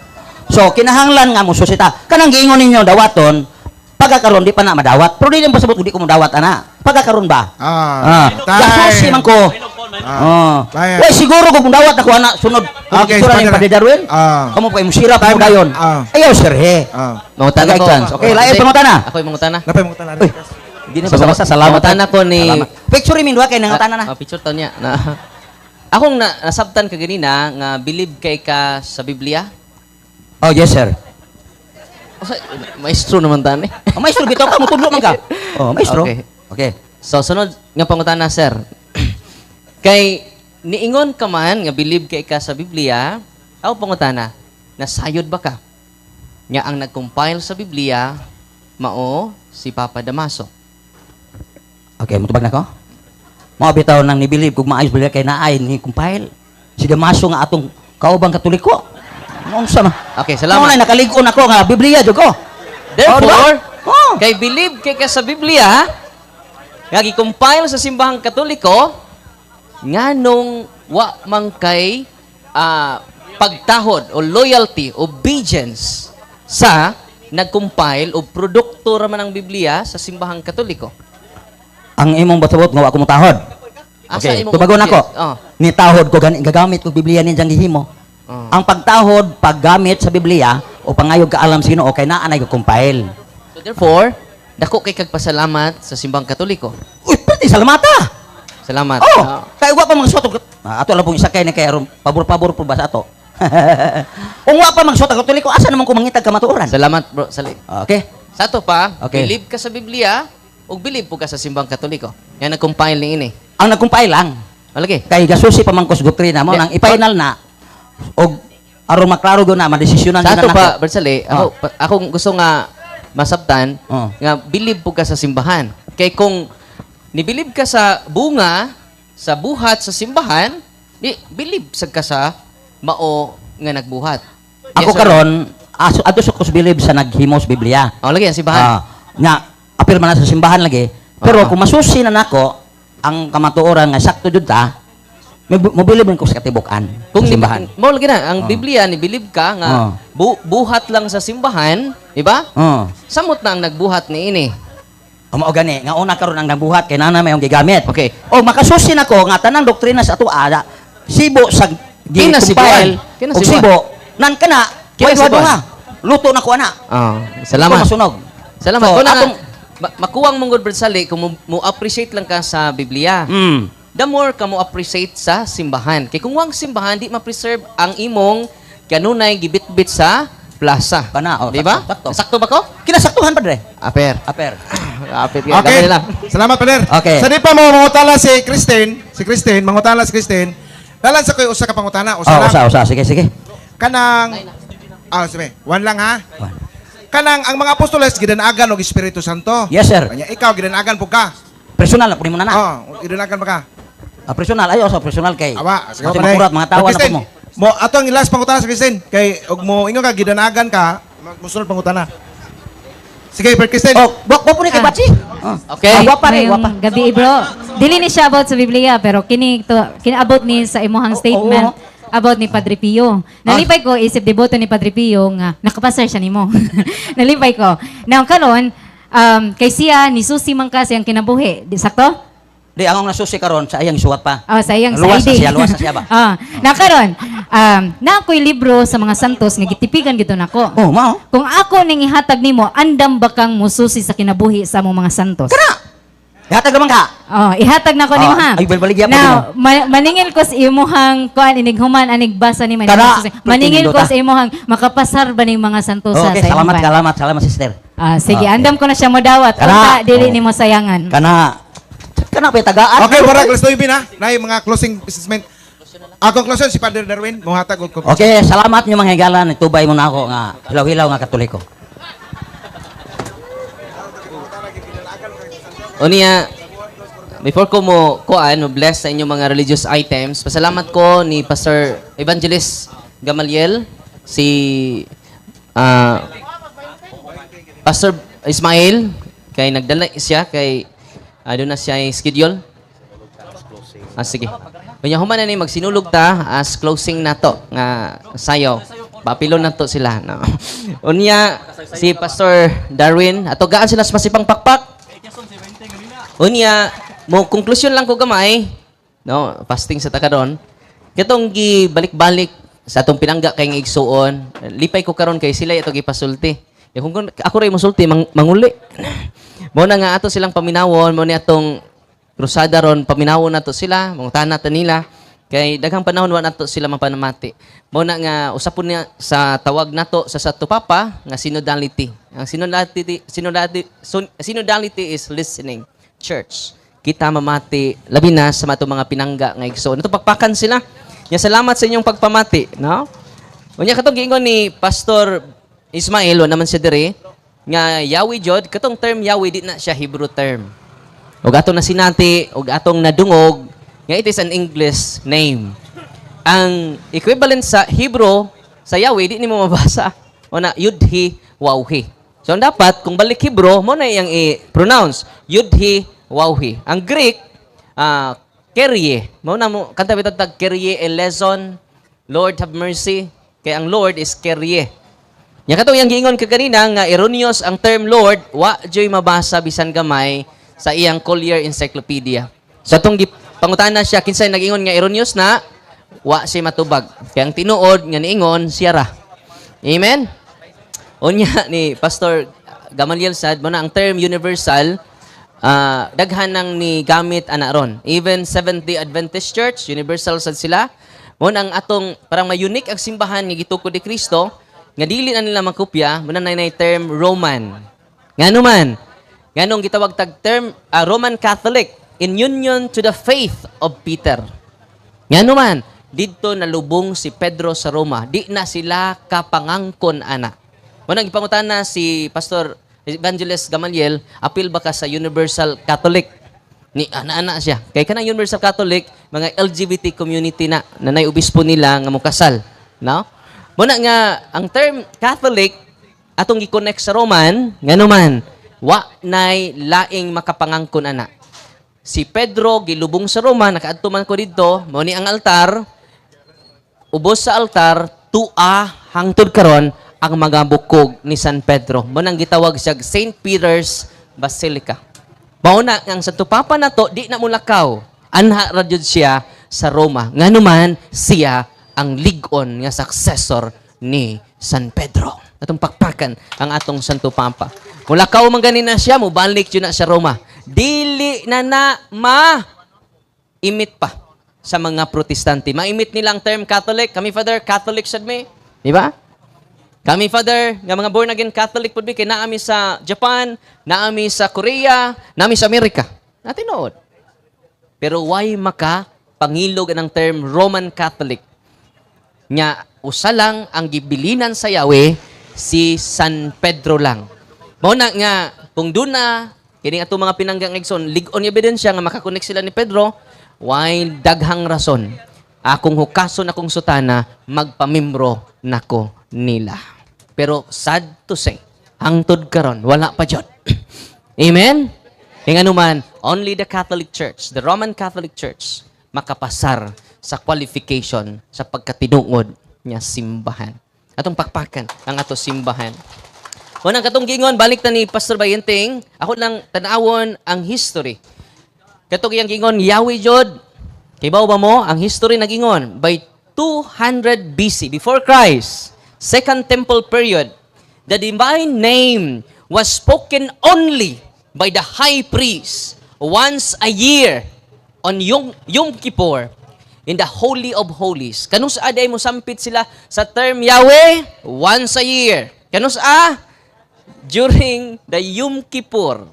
So kinahanglan nga mo susita. Kanang giingon ninyo dawaton pagkakaroon di pa na madawat. Pero di lang pasabot kung di ko modawat ana. Pagkakaroon ba? Ah. Ah, gasusi man ko. Oh. Bayan. Way siguro kung dawat ako ana sunod. Kung Okay, okay, ni sige. Padre Darwin. Ah. Kamo pa mo sira pa mo Time na. dayon. Ah. Ayaw sir he. Ah. Mangutana Tagay ko. chance. Okay, lain pangutana. Ako yung mangutana. Napay mangutana. Uy. Di na So, basta-basta salamat. mangutana ko ni Salamat. Picture min duha kay nangutana na. Ah, picture to niya. Na, akong na, nasabtan ka ganina nga believe kay ka sa Biblia. Oh, yes sir. O, maestro naman tani. Oh, maestro bitaw ka mutudlo man ka. Oh, maestro. Okay. Okay. So sunod nga pangutana sir. Kay niingon ka man nga believe kay ka sa Biblia, aw pangutana, nasayod ba ka? Nga ang nag-compile sa Biblia mao si Papa Damaso. Okay, mutubag na ko. Mao bitaw nang ni-believe kung maayos Biblia kay naay ni compile. Si Damaso nga atong kaubang Katoliko. Noon sa ma. Okay, salamat. Mao na nakalig-on ako nga Biblia jud ko. Therefore, Oh, diba? Oh. kay believe kay ka sa Biblia, nga gi-compile sa simbahang Katoliko, nganong wa man kay pagtahod o loyalty, obedience sa nag-compile o produkto raman ang Biblia sa simbahang Katoliko. Ang imong basabot nga wa ko motahod. Asa Okay, imong tubagon ako. obedience? Oh. Nitahod ko gani gagamit ko Biblia ninjang gihimo. Oh. Ang pagtahod, paggamit sa Biblia o pangayog kaalam sa Ginoo kay naa nay compile. So therefore, dako kay kagpasalamat sa simbahang Katoliko. Uy, pwede salamata. Salamat. Oh, Ah. kay wa pa mga suot. Ato lang pong isakay ni kay aron pabor-pabor po ba sa ato. Kung wa pa magsuot ang Katoliko, asa naman ko mangitag kamatuoran? Salamat bro. Sali. Okay. Sa ato pa, Okay. believe ka sa Biblia ug believe po ka sa simbahang Katoliko. Nga nag-compile ni ini. Ang nag-compile lang Malagi. kay gasusi pa man ko sa doktrina mo Yeah. nang i-final na og aron maklaro gyud na madesisyonan Sa gyud ato na pa, nako. Bersali, ako, ako gusto nga masabtan Oh. nga believe po ka sa simbahan. Kay kung ni-believe ka sa bunga, sa buhat sa simbahan, di believe sad ka sa mao nga nagbuhat. Ako Yes or no? karon aso adto sa ko believe sa naghimo sa Biblia. Oh, lagi ang simbahan. Ah, nga apil man na sa simbahan lagi. Pero Ah. kung masusi na nako ang kamatuoran nga sakto jud ta, Mobilib man ko sa katibukan. Kung sa simbahan. Mao lagi na ang Biblia ni bilib ka nga buhat lang sa simbahan, di ba? Oh. Samot na ang nagbuhat niini. Mao gani nga una karon ang nagbuhat kay nana may akong gigamit. Okay. O makasusi nako nga tanang doktrina sa ato ada sibo sa Kinasibuan. gi-compile og Kinasibuan. sibo nan kana way Kinasibuan. duha luto na ko ana. Ah, salamat. Ko masunog. Salamat. So, Kung na, atong makuwang mong good Brad Sali, kung mo appreciate lang ka sa Biblia. The more ka mo appreciate sa simbahan. Kay kung wang simbahan, di ma-preserve ang imong kanunay gibitbit sa plaza. Kana, oh, di ba? sakto, sakto. Sakto ba ko? Kinasaktuhan padre. Aper. Aper. Apit ka. Okay. Gamay lang. Salamat, Pader. Okay. Sa di pa mo mangutala si Christine, si Christine, mangutala si Christine. Dalan sa koy usa ka pangutana, usa Oh, lang. usa usa, sige sige. Kanang sige, one lang ha. One. Kanang ang mga apostoles gidanagan og Espiritu Santo. Yes, sir. Kanya ikaw gidanagan pud ka. Personal na pud mo na na. Oh, gidanagan ba ka? Ah, personal ayo sa personal kay. Awa, sige Kasi pa, Day. makurat mga tawa na Christine, pud mo. Mo ato ang last pangutana sa Christine kay og mo ingon ka gidanagan ka, musunod pangutana. Sige, Per Christine. Oh, wa po ni kay Batsi. Oh. Okay. Ah, wapa rin, Ngayong wapa. gabi, bro. Dili ni siya about sa Biblia, pero kini to kini about ni sa imuhang statement about ni Padre Pio. Nalipay ko isip deboto ni Padre Pio nga nakapasar siya nimo. Nalipay ko. Now karon kay siya ni susi man ka siyang kinabuhi. Di sakto? Di ang nasusi karon sa iyang suwat pa. Oh, sa iyang Luwas sa na ID. siya, luwas na siya ba? Ah, na karon, na ako'y libro sa mga santos nga gitipigan gito nako. Oh, mao. Kung ako ning ihatag nimo, andam ba kang mususi sa kinabuhi sa among mga santos? Kana. Ihatag naman ka. Oh, ihatag na ko nimo Oh, ha. ay, baligya po Now, maningil ko sa imuhang kuan inig human anig basa ni Kana, maningil ko pindota. sa imuhang makapasar ba ning mga santosa Okay, sa salamat, imong salamat, salamat sister. Ah, sige, Okay. andam ko na siya modawat. Kana. Unta dili Oh. nimo sayangan. Kana kana pa tagaan. Okay, murag alas 9 na. Nay mga closing statement. Akong closing si Father Darwin, mohatag og Okay, salamat nyo mga higalan. Tubay mo na ako nga hilaw-hilaw nga Katoliko. Unya, before ko mo kuan, mo bless sa inyong mga religious items, pasalamat ko ni Pastor Evangelist Gamaliel, si Pastor Ismail, kay nagdala siya, kay doon na siya yung schedule. Ah, sige. Unya, human na ni magsinulog ta as closing na to, nga sayo. Papilon na to sila. No? Unya, si Pastor Darwin, ato gaan sila sa masipang pakpak. Unya, mo konklusyon lang ko gamay, no, fasting sa taka ron. Katong gibalik-balik sa atong pinangga kay nga igsuon, lipay ko karon kay sila ato gipasulti. Ya kung ako ray mosulti manguli. Mo na nga ato silang paminawon, mo ni atong krusada ron paminawon nato sila, mangutana ta nila kay daghang panahon wa nato sila mapanamati. Mo na nga usapon niya sa tawag nato sa Santo Papa nga synodality. Ang synodality is listening church. Kita mamati labi na sa mato mga pinangga nga igsoon. Ito pakpakan sila. Nya salamat sa inyong pagpamati, no? Unya katong giingon ni Pastor Ismail wa naman siya diri nga Yahweh jud katong term Yahweh di na siya Hebrew term. Ug atong nasinati ug atong nadungog nga it is an English name. Ang equivalent sa Hebrew sa Yahweh di nimo mabasa. O na Yudhi Wawhi. So ang dapat kung balik Hebrew mo na iyang i-pronounce Yudhi Wawhi. Ang Greek Kyrie. Mo na mo kanta bitag tag Kyrie eleison, Lord have mercy. Kay ang Lord is Kyrie. Nya katong iyang giingon kaganina nga erroneous ang term Lord, wa joy mabasa bisan gamay sa iyang Collier Encyclopedia. So atong pangutana siya kinsay nag-ingon nga erroneous na, wa siya matubag. Kay ang tinuod nga niingon siya ra. Amen. Unya ni Pastor Gamaliel sad mo na ang term universal daghan nang ni gamit ana ron. Even Seventh-day Adventist Church, universal sad sila. Mo na ang atong parang ma-unique ang simbahan nga gitukod ni Kristo nga dili na nila makopya, mo na nay term Roman. Ngano man? Nganong gitawag tag term Roman Catholic in union to the faith of Peter. Ngano man, didto nalubong si Pedro sa Roma, di na sila kapangangkon ana. Mo nang gipangutana si Pastor Evangelist Gamaliel, apil ba ka sa Universal Catholic? Ni ana-ana siya. Kay kanang Universal Catholic, mga LGBT community na nanay obispo nila nga mokasal, no? Mo na nga ang term Catholic atong gi-connect sa Roman, ngano man, wa nay laing makapangangkon ana. Si Pedro gilubong sa Roma, nakaadto man ko didto, mao ni ang altar. Ubos sa altar, tua hangtod karon ang mga bukog ni San Pedro. Mao nang gitawag siya St. Peter's Basilica. Mao na ang Santo Papa nato di na mulakaw. Anha ra jud siya sa Roma. Nganuman siya ang lig-on nga successor ni San Pedro. Atong pakpakan ang atong Santo Papa. Mulakaw man gani na siya, mubalik jud na sa Roma. Dili na na ma imit pa sa mga Protestante. Maimit nila ang term Catholic. Kami, Father, Catholic sad mi. Di ba? Kami, Father, nga mga born again Catholic pud mi kay naami sa Japan, naami sa Korea, naami sa Amerika. Natinuod. Pero why maka pangilog ang term Roman Catholic? Nya usa lang ang gibilinan sa Yahweh, si San Pedro lang. Mao na nga kung duna kini atong mga pinanggang igsoon, lig-on ebidensya nga makakonek sila ni Pedro, why daghang rason akong hukason akong sutana, magpamimbro nako nila. Pero sad to say, hangtod karon wala pa jud. Amen? Ing anuman, only the Catholic Church, the Roman Catholic Church, makapasar sa qualification sa pagkatinuod nga simbahan. Atong pakpakan ang ato simbahan. Unang katong gingon, balik na ni Pastor Bayenting, ako lang tanawon ang history. Katong iyang gingon, Yahweh jud. Kibaw ba mo, ang history nagingon, by 200 BC, before Christ, Second Temple period, the divine name was spoken only by the high priest once a year on Yom Kippur in the Holy of Holies. Kanus a mo sampit sila sa term Yahweh? Once a year. Kanus a? During the Yom Kippur,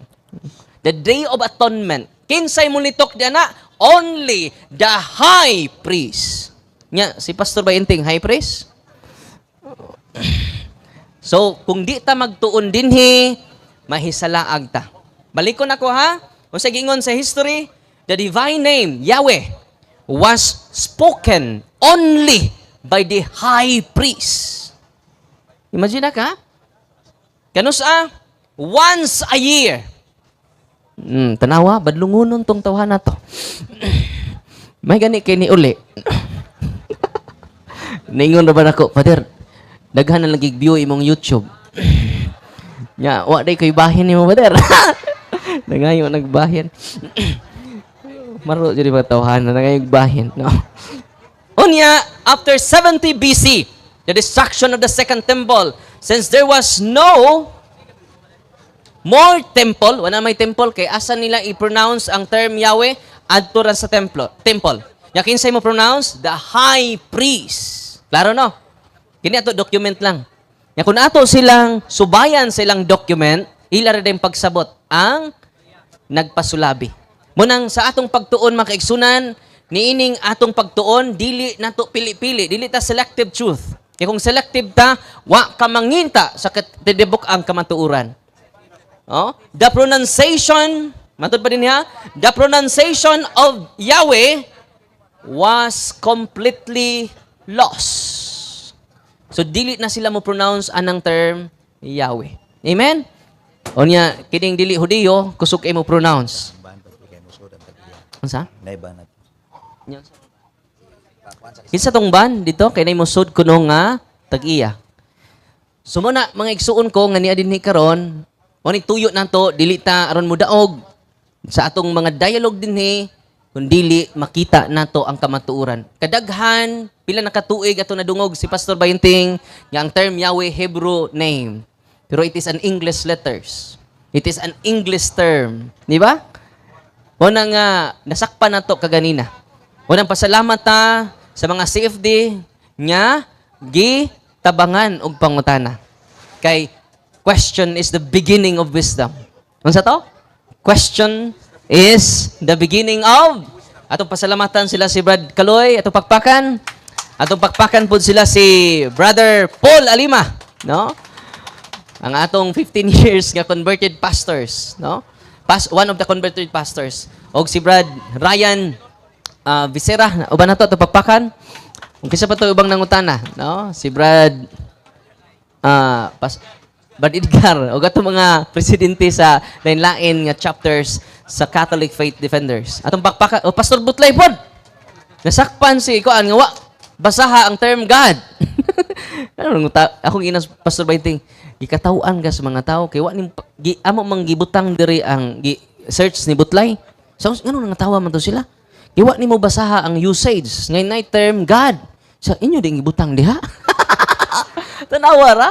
the Day of Atonement. Kinsay mulitok diana? Only the high priest. Nya, si Pastor Bayenting, high priest? So, kung di ta magtuon dinhi, mahisalaag ta. Balikon ako ha. Kung sa gingon sa history, the divine name, Yahweh, was spoken only by the high priest. Imagine na ka? Kanus a? Once a year. Tanawa, badlungunon tong tawhan na to. May gani kay ni uli. Ningon na ba nako, "Father, daghan na lagi view imong YouTube." Nya, wa day koy bahin nimo, Father. Nangayo nagbahin. Maro jud ba tawhan na nangayo bahin, no? Unya, after 70 BC, the destruction of the second temple, since there was no more temple, wala may temple, kay asa nila i-pronounce ang term Yahweh? Adto ra sa templo, temple. Nya kinsay mo pronounce? The high priest. Klaro no? Kini ato document lang. Nya kung ato silang subayan sa ilang document, ila ra din pagsabot ang nagpasulabi. Munang sa atong pagtuon, mga kaigsunan, niining atong pagtuon dili nato pili-pili, dili ta selective truth. Kay kung selective ta, wa ka manginta sa katibuk ang kamatuoran. Oh, the pronunciation, matod pa din niya, the pronunciation of Yahweh was completely lost. So dili na sila mo pronounce anang term Yahweh. Amen? O niya, kining dili Hudiyo, kusog kay mo pronounce. Unsa? Kinsa tong ban dito kay nay mosud kuno nga tag-iya. So mo na mga igsuon ko nga niya dinhi karon, mo ni tuyo nato dili ta aron mudaog sa atong mga dialogue dinhi kun dili makita nato ang kamatuoran. Kadaghan pila na katuig ato nadungog si Pastor Bayenting nga ang term Yahweh Hebrew name. Pero it is an English letters. It is an English term, di ba? Mo na nga nasakpan nato kaganina. Unang pasalamat ta sa mga CFD nga gitabangan og pangutana. Kay question is the beginning of wisdom. Unsa to? Question is the beginning of. Atong pasalamatan sila si Brad Kaloy, atong pakpakan. Atong pakpakan pud sila si Brother Paul Alima, no? Ang atong 15 years nga converted pastors, no? One of the converted pastors. Og si Brad Ryan Visera, uban na to, atong pakpakan. Kung kinsa pa to ubang nangutana, no? Si Brad Brad Edgar, o atong mga presidente sa lain-lain nga chapters sa Catholic Faith Defenders. Atong pakpaka, o Pastor Butlay pod. Nasakpan si kuan nga wa basaha ang term God. Ano nang akong inas, Pastor Baiting, gikataw-an ka sa mga tao kay wa ning gi, amo mang gibutang diri ang gi, search ni Butlay. So ngano nang tawa man to sila? Giwa nimo basaha ang usage ngay night term God. Sa inyo ding gibutang diha. Tanawa ra.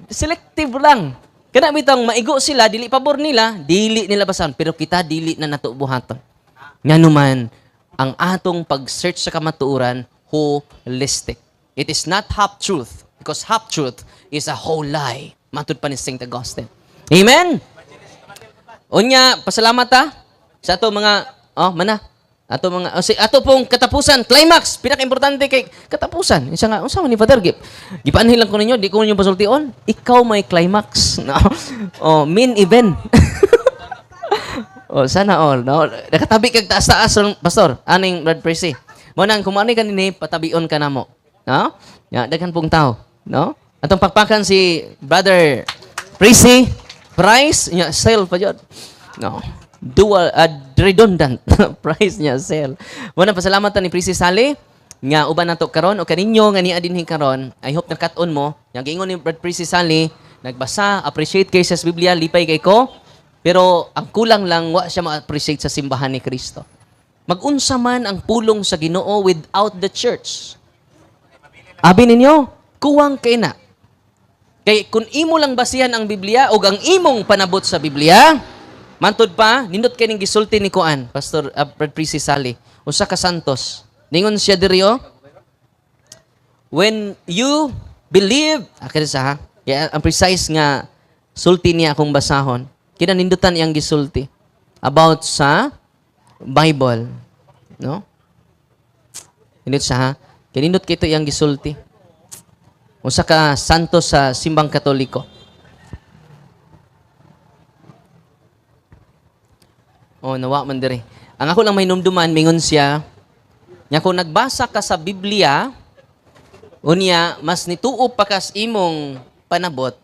Selective lang. Kana bitang maigo sila, dili pabor nila, dili nila basahan, pero kita dili na nato buhaton. Nganuman ang atong pag-search sa kamatuoran, holistic. It is not half truth because half truth is a whole lie. Matud pa ni St. Augustine. Amen. Unya, pasalamat ta sa ato mga, oh, mana. Ato mga, oh, si, ato pong katapusan, climax, pinaka-importante kay katapusan. Isa nga, unsa man ni Father Gip? Gipaanhin lang ko ninyo, di ko ninyo pasultion. Ikaw may climax. No? Oh, main event. Oh, sana all, no? Nakatabi kag taas-taas, pastor, aning Brad Percy. Mo nang kung ani kanini patabion ka namo. No? Ya, daghan pong tao, no? Atong pakpakan si Brother Prissy Price nya sale pa jud. No. Dual, redundant price niya sale. Mo nang pasalamat ta ni Prissy Sally nga uban nato karon o kaninyo nga niya dinhi karon. I hope nakat-on mo. Yang giingon ni Brad Prissy Sally, nagbasa, appreciate kay sa Biblia, lipay kay ko. Pero ang kulang lang, wa siya ma-appreciate sa simbahan ni Kristo. Magunsa man ang pulong sa Ginoo without the church? Abi ninyo, kuwang kay na. Kay kung imo lang basihan ang Biblia o ang imong panabot sa Biblia, mantod pa, nindot kay ning gisulti ni Kuan, Pastor Brad Prissy Sally, usa ka santos. Ningon siya diri, oh, when you believe, akira sa ha, kaya ang precise nga sulti niya akong basahon, kinanindutan iyang gisulti about sa Bible. No? Nindot sa ha, kinindot kito iyang gisulti. Usa ka santo sa Simbang Katoliko. Oh, nawa man diri. Ang ako lang may numduman, mingon siya, nya kung nagbasa ka sa Biblia, unya mas nituo pa kas imong panabot,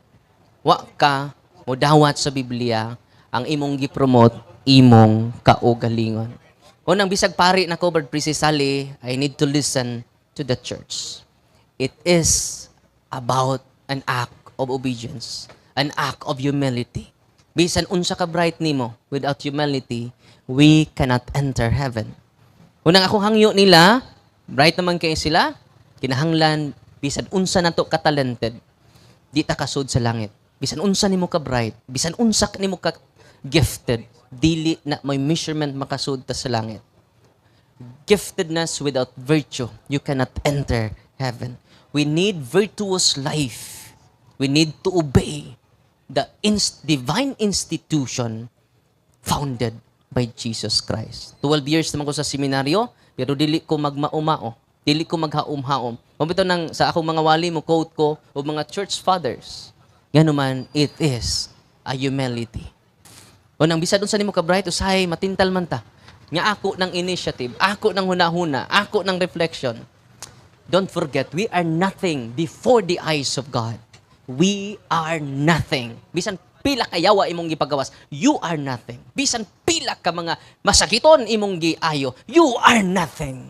wa ka modawat sa Biblia, ang imong gipromote, imong kaugalingon. Kung ang bisag pari na covered precisely, I need to listen to the church. It is about an act of obedience, an act of humility. Bisan unsa ka bright nimo, without humility, we cannot enter heaven. Unang akong hangyo nila, bright naman kay sila, kinahanglan bisan unsa nato ka talented, di ta kasud sa langit. Bisan unsa nimo ka bright, bisan unsa nimo ka gifted, dili na may measurement makasud ta sa langit. Giftedness without virtue, you cannot enter heaven. We need virtuous life. We need to obey the divine institution founded by Jesus Christ. 12 years naman ko sa seminaryo, pero dili ko magmaumao, dili ko maghaom-haom. Mabito nang sa akong mga wali mo quote ko o mga church fathers. Nganuman, it is a humility. O nang bisa dun sa nimo ka bright, usahay matintal man ta. Nga ako ng initiative, ako ng hunahuna, ako ng reflection. Don't forget, we are nothing before the eyes of God. We are nothing. Bisan pila ka yawa imong gipagawas, you are nothing. Bisan pila ka mga masakiton imong giayo, you are nothing.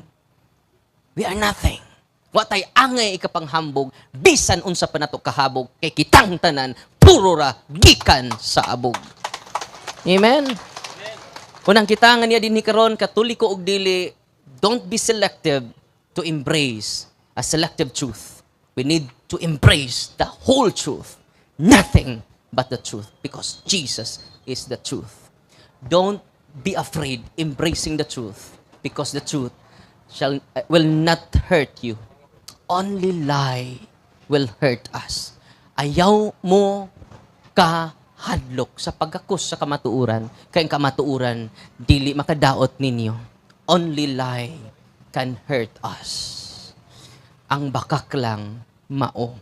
We are nothing. Wa tay angay ikapanghambog, bisan unsa pa nato kahabog, kay kitang tanan, puro ra gikan sa abog. Amen? Unang kita nga niya dinhi karon, Katoliko og dili, don't be selective to embrace a selective truth. We need to embrace the whole truth. Nothing but the truth, because Jesus is the truth. Don't be afraid embracing the truth, because the truth shall will not hurt you. Only lie will hurt us. Ayaw mo ka hadlok sa pagkakos sa kamatuoran, kay ang kamatuoran dili makadaot ninyo. Only lie can hurt us. Ang bakak lang mao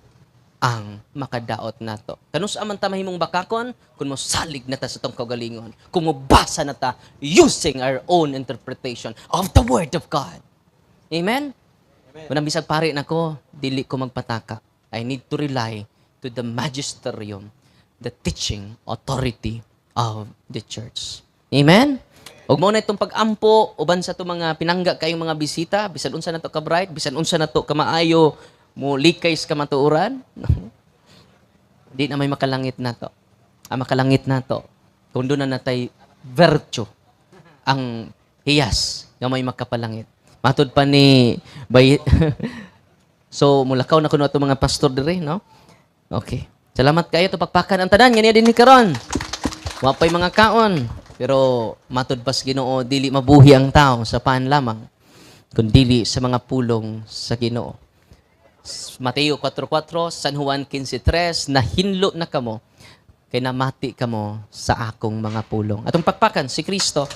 ang makadaot nato. Kanus man ta mahimong bakakon kung mosalig na ta sa tong kaugalingon, kung mobasa na ta using our own interpretation of the Word of God. Amen? Amen. Unang bisag pari nako, dili ko magpataka. I need to rely to to the magisterium, the teaching authority of the church. Amen? Ug mao na itong pag-ampo uban sa itong mga pinangga kayong mga bisita, bisan unsa na to ka bright, bisan unsa na to ka maayo mo likay sa kamatuoran. Di na may makalangit na to. Ang makalangit na to, kung doon na natay virtue, ang hiyas nga may makapalangit. Matod pa ni bay. So mulakaw na kuno ato mga pastor diri, no? Okay. Salamat kayo to pakpakan ang tanan nga niya dinhi karon. Wa pay mga kaon, pero matod pas Ginoo, dili mabuhi ang tao sa pan lamang kun dili sa mga pulong sa Ginoo. Mateo 4:4, San Juan 15:3, nahinlo na kamo kay namati kamo sa akong mga pulong. Atong pakpakan si Kristo.